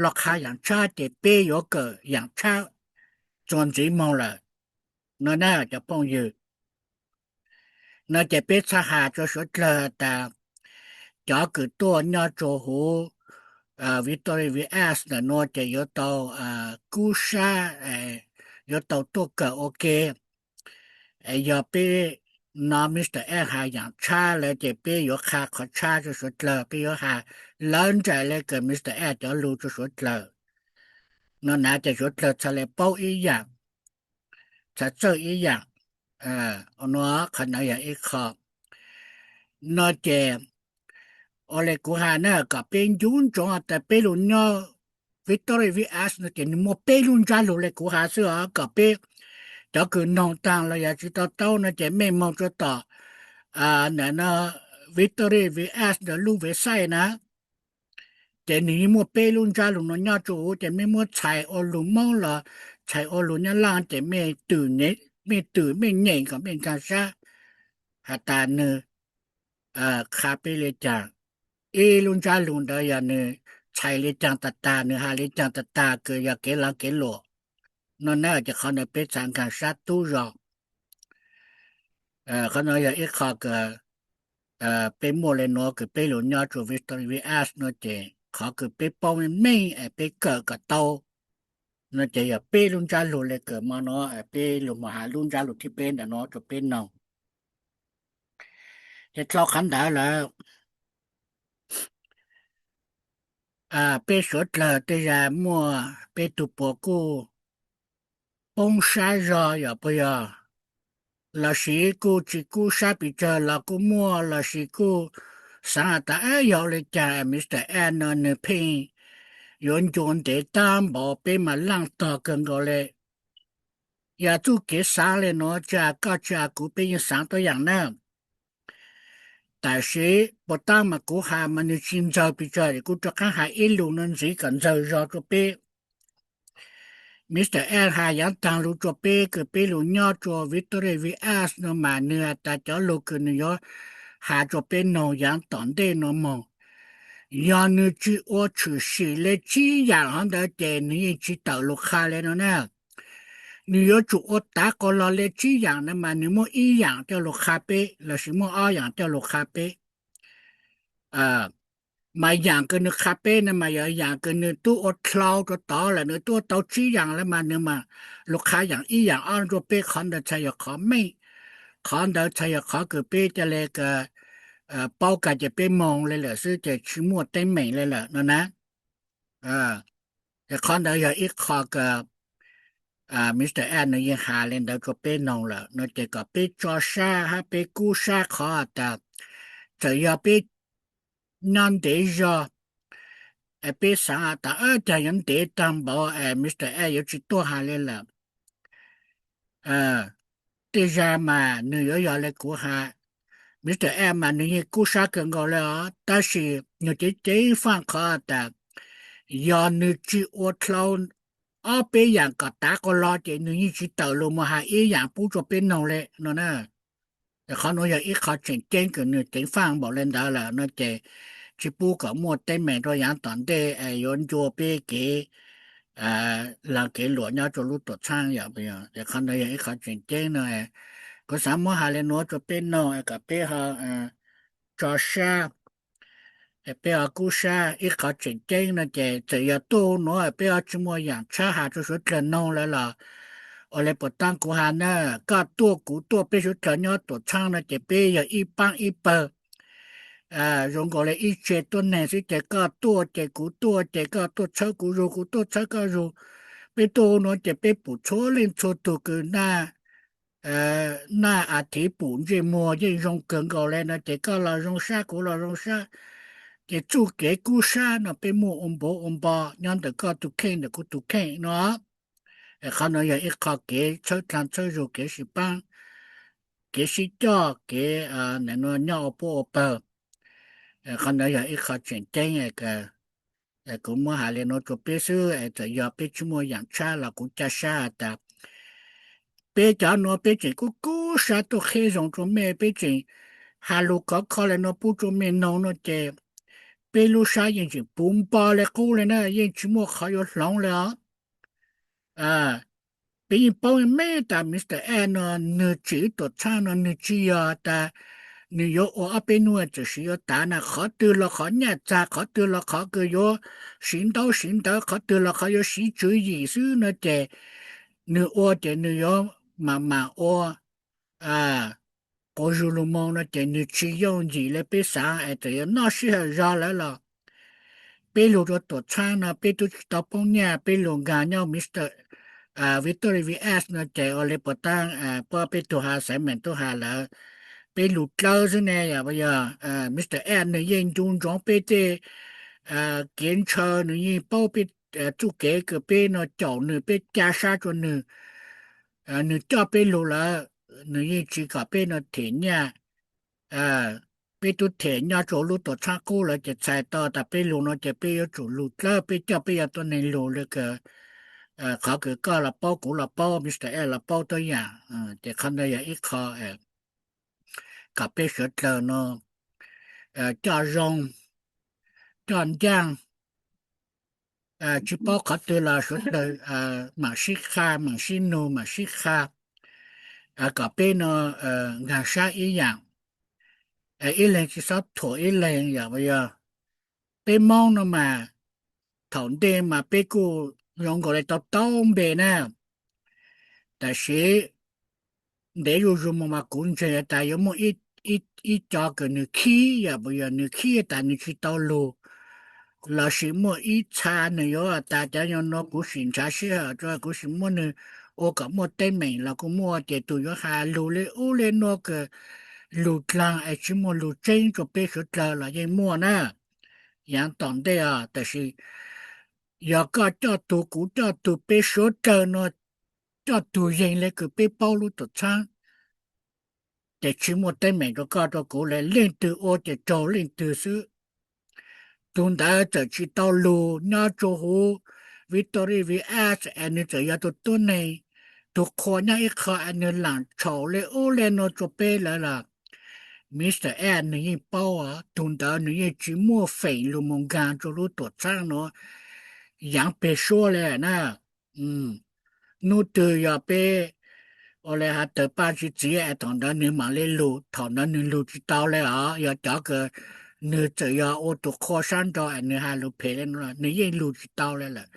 los qha yaam tshab ces peb yuav kawm yaam tshab txuas ntxiv moog lawm no na cov phooj ywg. No ces peb txhaj has rua suav dlawg has tas cov kws tuaj nyob rua huv Victoria Village ntawm nuav ces yuav tau kub sab, yuav tau tuaj kawm ua ke. Yog peb nov Mr Ed has yaam tshab lawm ces peb yuav qha qhov tshab rua suav dlawg, peb yuav has lawv nraim le kws Mr Ed cov lug rua suav dlawg. Nuav na ces suav dlawg txhad le paub ib yaam, txhad txawj ib yaam. Nuav qhov nuav yog ib qho. Nuav ces ua le kuv has na, kom peb ncu ntsoov tas peb lug nyob Victoria Village nuav ces nwg muaj peb lub ntsab lug le kuv has xwb os, kom peb cov kws noog taag los yog tsi to taub no ces mej moog rua tom Victoria Village ntawm lub website na, ces nwg yeej muaj peb lub ntsab lug nuav nyob rua huv, ces mej muab txhais ua lug Moob los txhais ua lug Nyab Laaj ces mej twm, mej nyem kom mej nkaag sab has tas nwg qha peb le caag, ib lub ntsab lug ntawd yog nwg txhais le caag tag tag, nwg has le caag tag tag kws yog kev laav kev luam. Nuav na ces qhov ntawd peb txhad nkaag sab tub zog. Qhov nuav yog ib qho kws peb muaj le nuav kws peb lug nyob rua Victoria Village nuav ces qhov kws peb paub meej es peb kawm kom tau no ces yog peb lub ntsab lug le kws mo nuav, peb lug moog has lub ntsab lug thib peb ntawm nuav rua peb noog. Ces dlhau qhov ntawd lawm, peb suav dlawg tej zag muaj peb tug puas kuj poob sab zog yog puas yog, lossis kuj tsi kub sab pes tsawg los kuj muaj, lossis kuj xaav has tas yog ua le caag Mr Ed no nwg pheej yuav ncua ntev taag npaum, peb mas laaj tog kawg nkaus le. Yog txuj kev xaav le nuav tsi has koj tsi has kuv, peb yeej xaav tuab yaam na. Tab sis puas taab mas kuv has mas nwg tsi ntxaws pes tsawg, kuv rov qaab has ib lus no ntxiv kom ntxaws zog rua peb. Mr Ed has yaav taag lug rua peb kws peb lug nyob rua Victoria Village no mas nwg has tas cov lug kws nwg yuav has rua peb noog yaav tom ntej nuav moog, yog nwg tsi ua tshwm sim le tsib yaam hov ntawd ces nwg yeej tsi tawm lug qha le no na. Nwg yuav tsum ua tav qos los le tsib yaam na mas nwg muaj ib yaam coj lug qha peb lossis muaj ob yaam coj lug qha peb. Mas yaam kws nwg qha peb na mas yog yaam kws nwg tub ua dlhau rua tod lawm, nwg tub ua tau tsib yaam lawm mas nwg mas lug qha yaam ib yaam ob rua peb, qhov ntawd txhad yog qhov meej, qhov ntawd txhad yog qhov kws peb ca le paub kag ces peb moog le lawm xwb ces tsi muaj teeb meem le lawm no na. Ces qhov ntawd yog ib qho kws Mr Ed nwg yeej has le ntawd rua peb noog lawm no ces kom peb tso sab hab peb kub sab qhov tas txawm yog peb nyob ntev zog, peb xaav has tas caag yuav ntev taag npaum es Mr Ed yuav tsi tuaj has le lawm. Tej zag mas nwg yuav yog le kuv has, Mr Ed mas nwg yeej kub sab kawg nkaus le os, tab sis nwg ceev ceev faaj qhov tas yog nwg tsi ua dlhau ob peb yaam kom tav qos los ces nwg yeej tsi tawm lug moog has ib yaam pub rua peb noog le no na. Qhov nuav yog ib qho tseem ceeb kws nwg ceev faaj npaum le ntawd lawm no ces tsi pub kom muaj teeb meem rua yaav tom ntej es yuav ncua peb kev laag kev luam nyob rua lub tuam txhaab yom. Qhov ntawd yog ib qho tseem ceeb no, kuv xaav muab has le nuav rua peb noog kom peb ho tso sab, peb ho kub sab. Ib qho tseem ceeb no ces txawm yog tuaj nuav peb ho tsi muaj yaam tshab has rua suav dlawg noog lawm los ua le puas taab kuv has na, koj tuaj kuv tuaj peb suav dlawg nyob tuam txhaab no ces peb yog ib paab ib pawg. Zoo nkaus le ib tse tuab neeg xwb ces koj tuaj ces kuv tuaj ces koj tuaj txhawb kuv zug kuv tuaj txhawb koj zug. Peb tuaj nuav ces peb pum txhua leej txhua tug kws naj a thiv pum ntsej muag yeej zoo kawg nkaus le no ces koj los zoo sab kuv los zoo sab. Ces txuj kev kub sab no peb muaj ua npav ua npo nyob ntawm koj tug kheej ntawm kuv tug kheej no. Qhov nuav yog ib qho kev txhawb dlaag txhawb zug, kev sib paab, kev sib coj, kev nyob ua puab ua pawg. Qhov nuav yog ib qho tseem ceeb. Kuv muab has le nuav rua peb xwb, txawm yog peb tsi muaj yaam tshab los kuv ca sab has tas peb cov nuav peb tseem kub kub sab tuaj qheb zoo rua mej, peb tseem has lug khov kho le nuav pub rua mej noog no ces peb lub sab yeej tseem puv npo le qub le na, yeej tsi muaj qhov yuav hloov le os. Peb yeej paub meej tas Mr Ed no nwg tsim ib tuam txhaab no nwg tsi yog tas nws yuav ua ob peb hnub txawm siv yuav tas na, qhov twg los qhov nyaj txag, qhov twg los qhov kws yuav siv ntaub siv ntawv, qhov twg los qhov yuav siv tswv yim xwb no ces nws ua ces nws yuav mam mam ua quas zus lug moo no ces nws tsis yooj yim le peb xaav es txawm yuav noj sij hawm zog lawm los peb lug rua tuam txhaab no peb tub tsis tau poob nyaj, peb lug nkaag nyob Mr Victoria V S no ces ua le puas taab, puab peb tug has xaiv meem tub has lawm, peb lug dlawb xwb ne, yog Mr Ed nws yeej ncu ntsoov peb tej kev ntshaw, nws yeej paub peb txuj kev kws peb no caum nws, peb ca sab rua nws, nws coj peb lug lawm, nws yeej tsis kom peb no them nyaj. Peb tub them nyob rua lub tuam txhaab qub lawm ces txhais tau tas peb lug no ces peb yuav tsum lug dlawb, peb coj peb yuav tuab neeg lug le kws qhov kws koj los paub, kuv los paub, Mr Ed los paub tuab yaam, ces qhov ntawd yog ib qho kom peb suav dlawg no coj zoo, coj ncaaj, tsis paub qhov twg los suav dlawg mam sib qha, mam sib nug, mam sib qha kom peb no nkaag sab ib yaam, ib leeg tsis xob thuam ib leeg. Yog peb Moob no mas thaum ntej mas peb kuj zoo nkaus le tau tau npe na, tab sis ntev zuj zus moog mas kuv ntseeg tas yuav muaj ib co kws nws khib, yog puas yog nws khib tas nws tsis tau lug, lossis muaj ib txha nws yuav tas cov yog no kuv sim nrhav sij hawm rua, kuv sim muab nws ua kom muaj teeb meem los kuj muaj, ces tus yuav has lug le ub le nuav kws lug dlaag es tsis muaj lug tseeb rua peb suav dlawg los yeej muaj na. Yaav tom ntej os, tab sis yog koj coj tug, kuv coj tug, peb suav dlawg no coj tug yeeg le kws peb paub lub tuam txhaab, ces tsis muaj teeb meem rua koj rua kuv le, leej twg ua ces raug leej twg xwb. Tug ntawd txawm tsis tau lug nyob rua huv Victoria V S es nws txawm yog tug tuab neeg, tug qhua nyob ib qho es nws laam tshaum le ub le nuav rua peb lawm los Mr Ed nws yeej paub, tug ntawd nws yeej tsis muaj feem lug moog nkaag rua lub tuam txhaab nuav yaav peg suab le na. Hnub twg yog peb ua le has tawg paaj tsi txiav es thaum ntawd nws maam le lug, thaum ntawd nws lug tsis tau le os. Yog cov kws nws txawm yog ua tug qhua sab nraud es nws has lug phem le nuav, nws yeej lug tsis tau le lawm.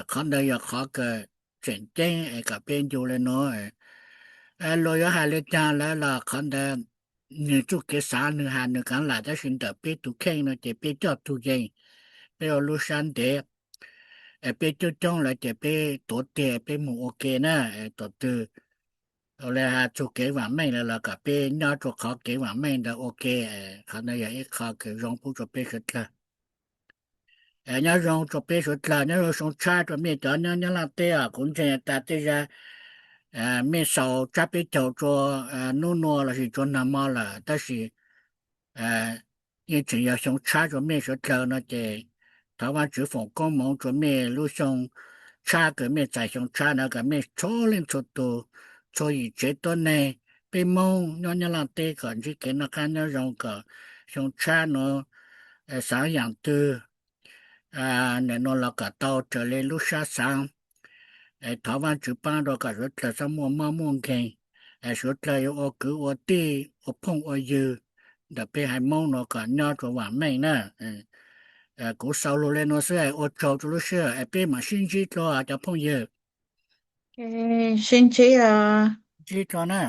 Qhov ntawd yog qhov kws tseem ceeb es kom peb ncu le nuav. Luag yuav has le caag lawm los qhov ntawd nws txuj kev xaav nws has nws kaav lam, tab sis ntawm peb tug kheej no ces peb coj tug yeeg, peb ua lub sab ntev, peb coob coob lawm ces peb tuav tiag peb moog ua ke na. Thaum twg ua le has txug kev vaam meej lawm los kom peb nyob rua qhov kev vaam meej ntawd ua ke. Qhov ntawd yog ib qho kws zoo pub rua peb suav dlawg. Nyob zoo rua peb suav dlawg, nyob zoo xyoo tshab rua mej cov nyob Nyab Laaj teb os. Kuv ntseeg tas tej zag mej xaus tsab peb caug rua nub nua lossis rua nag mo lawm, tab sis yeej tseem yog xyoo tshab rua mej suav dlawg no ces thov Vaajtswv foom koob moov rua mej lub xyoo tshab kws mej txais xyoo tshab na, kom mej txhua leej txhua tug, txhua yim tsev tuab neeg, peb Moob nyob Nyab Laaj teb kom ntsib kev noj qab nyob zoo, kom xyoo tshab nuav xaav yaam twg nuav los kom tau raws le lub sab xaav. Thov Vaajtswv paab rua kom suav dlawg txhob muaj mob muaj nkeeg, suav dlawg yuav ua kwv ua tij ua phooj ua ywg ntawm peb haiv Moob nuav kom nyob rua vaam meej na. Kuv xaus lug le nuav xwb, ua tsaug rua lub sij hawm, peb maam sib ntsib dlua cov phooj ywg. Sib ntsib os. Ntsib dlua na.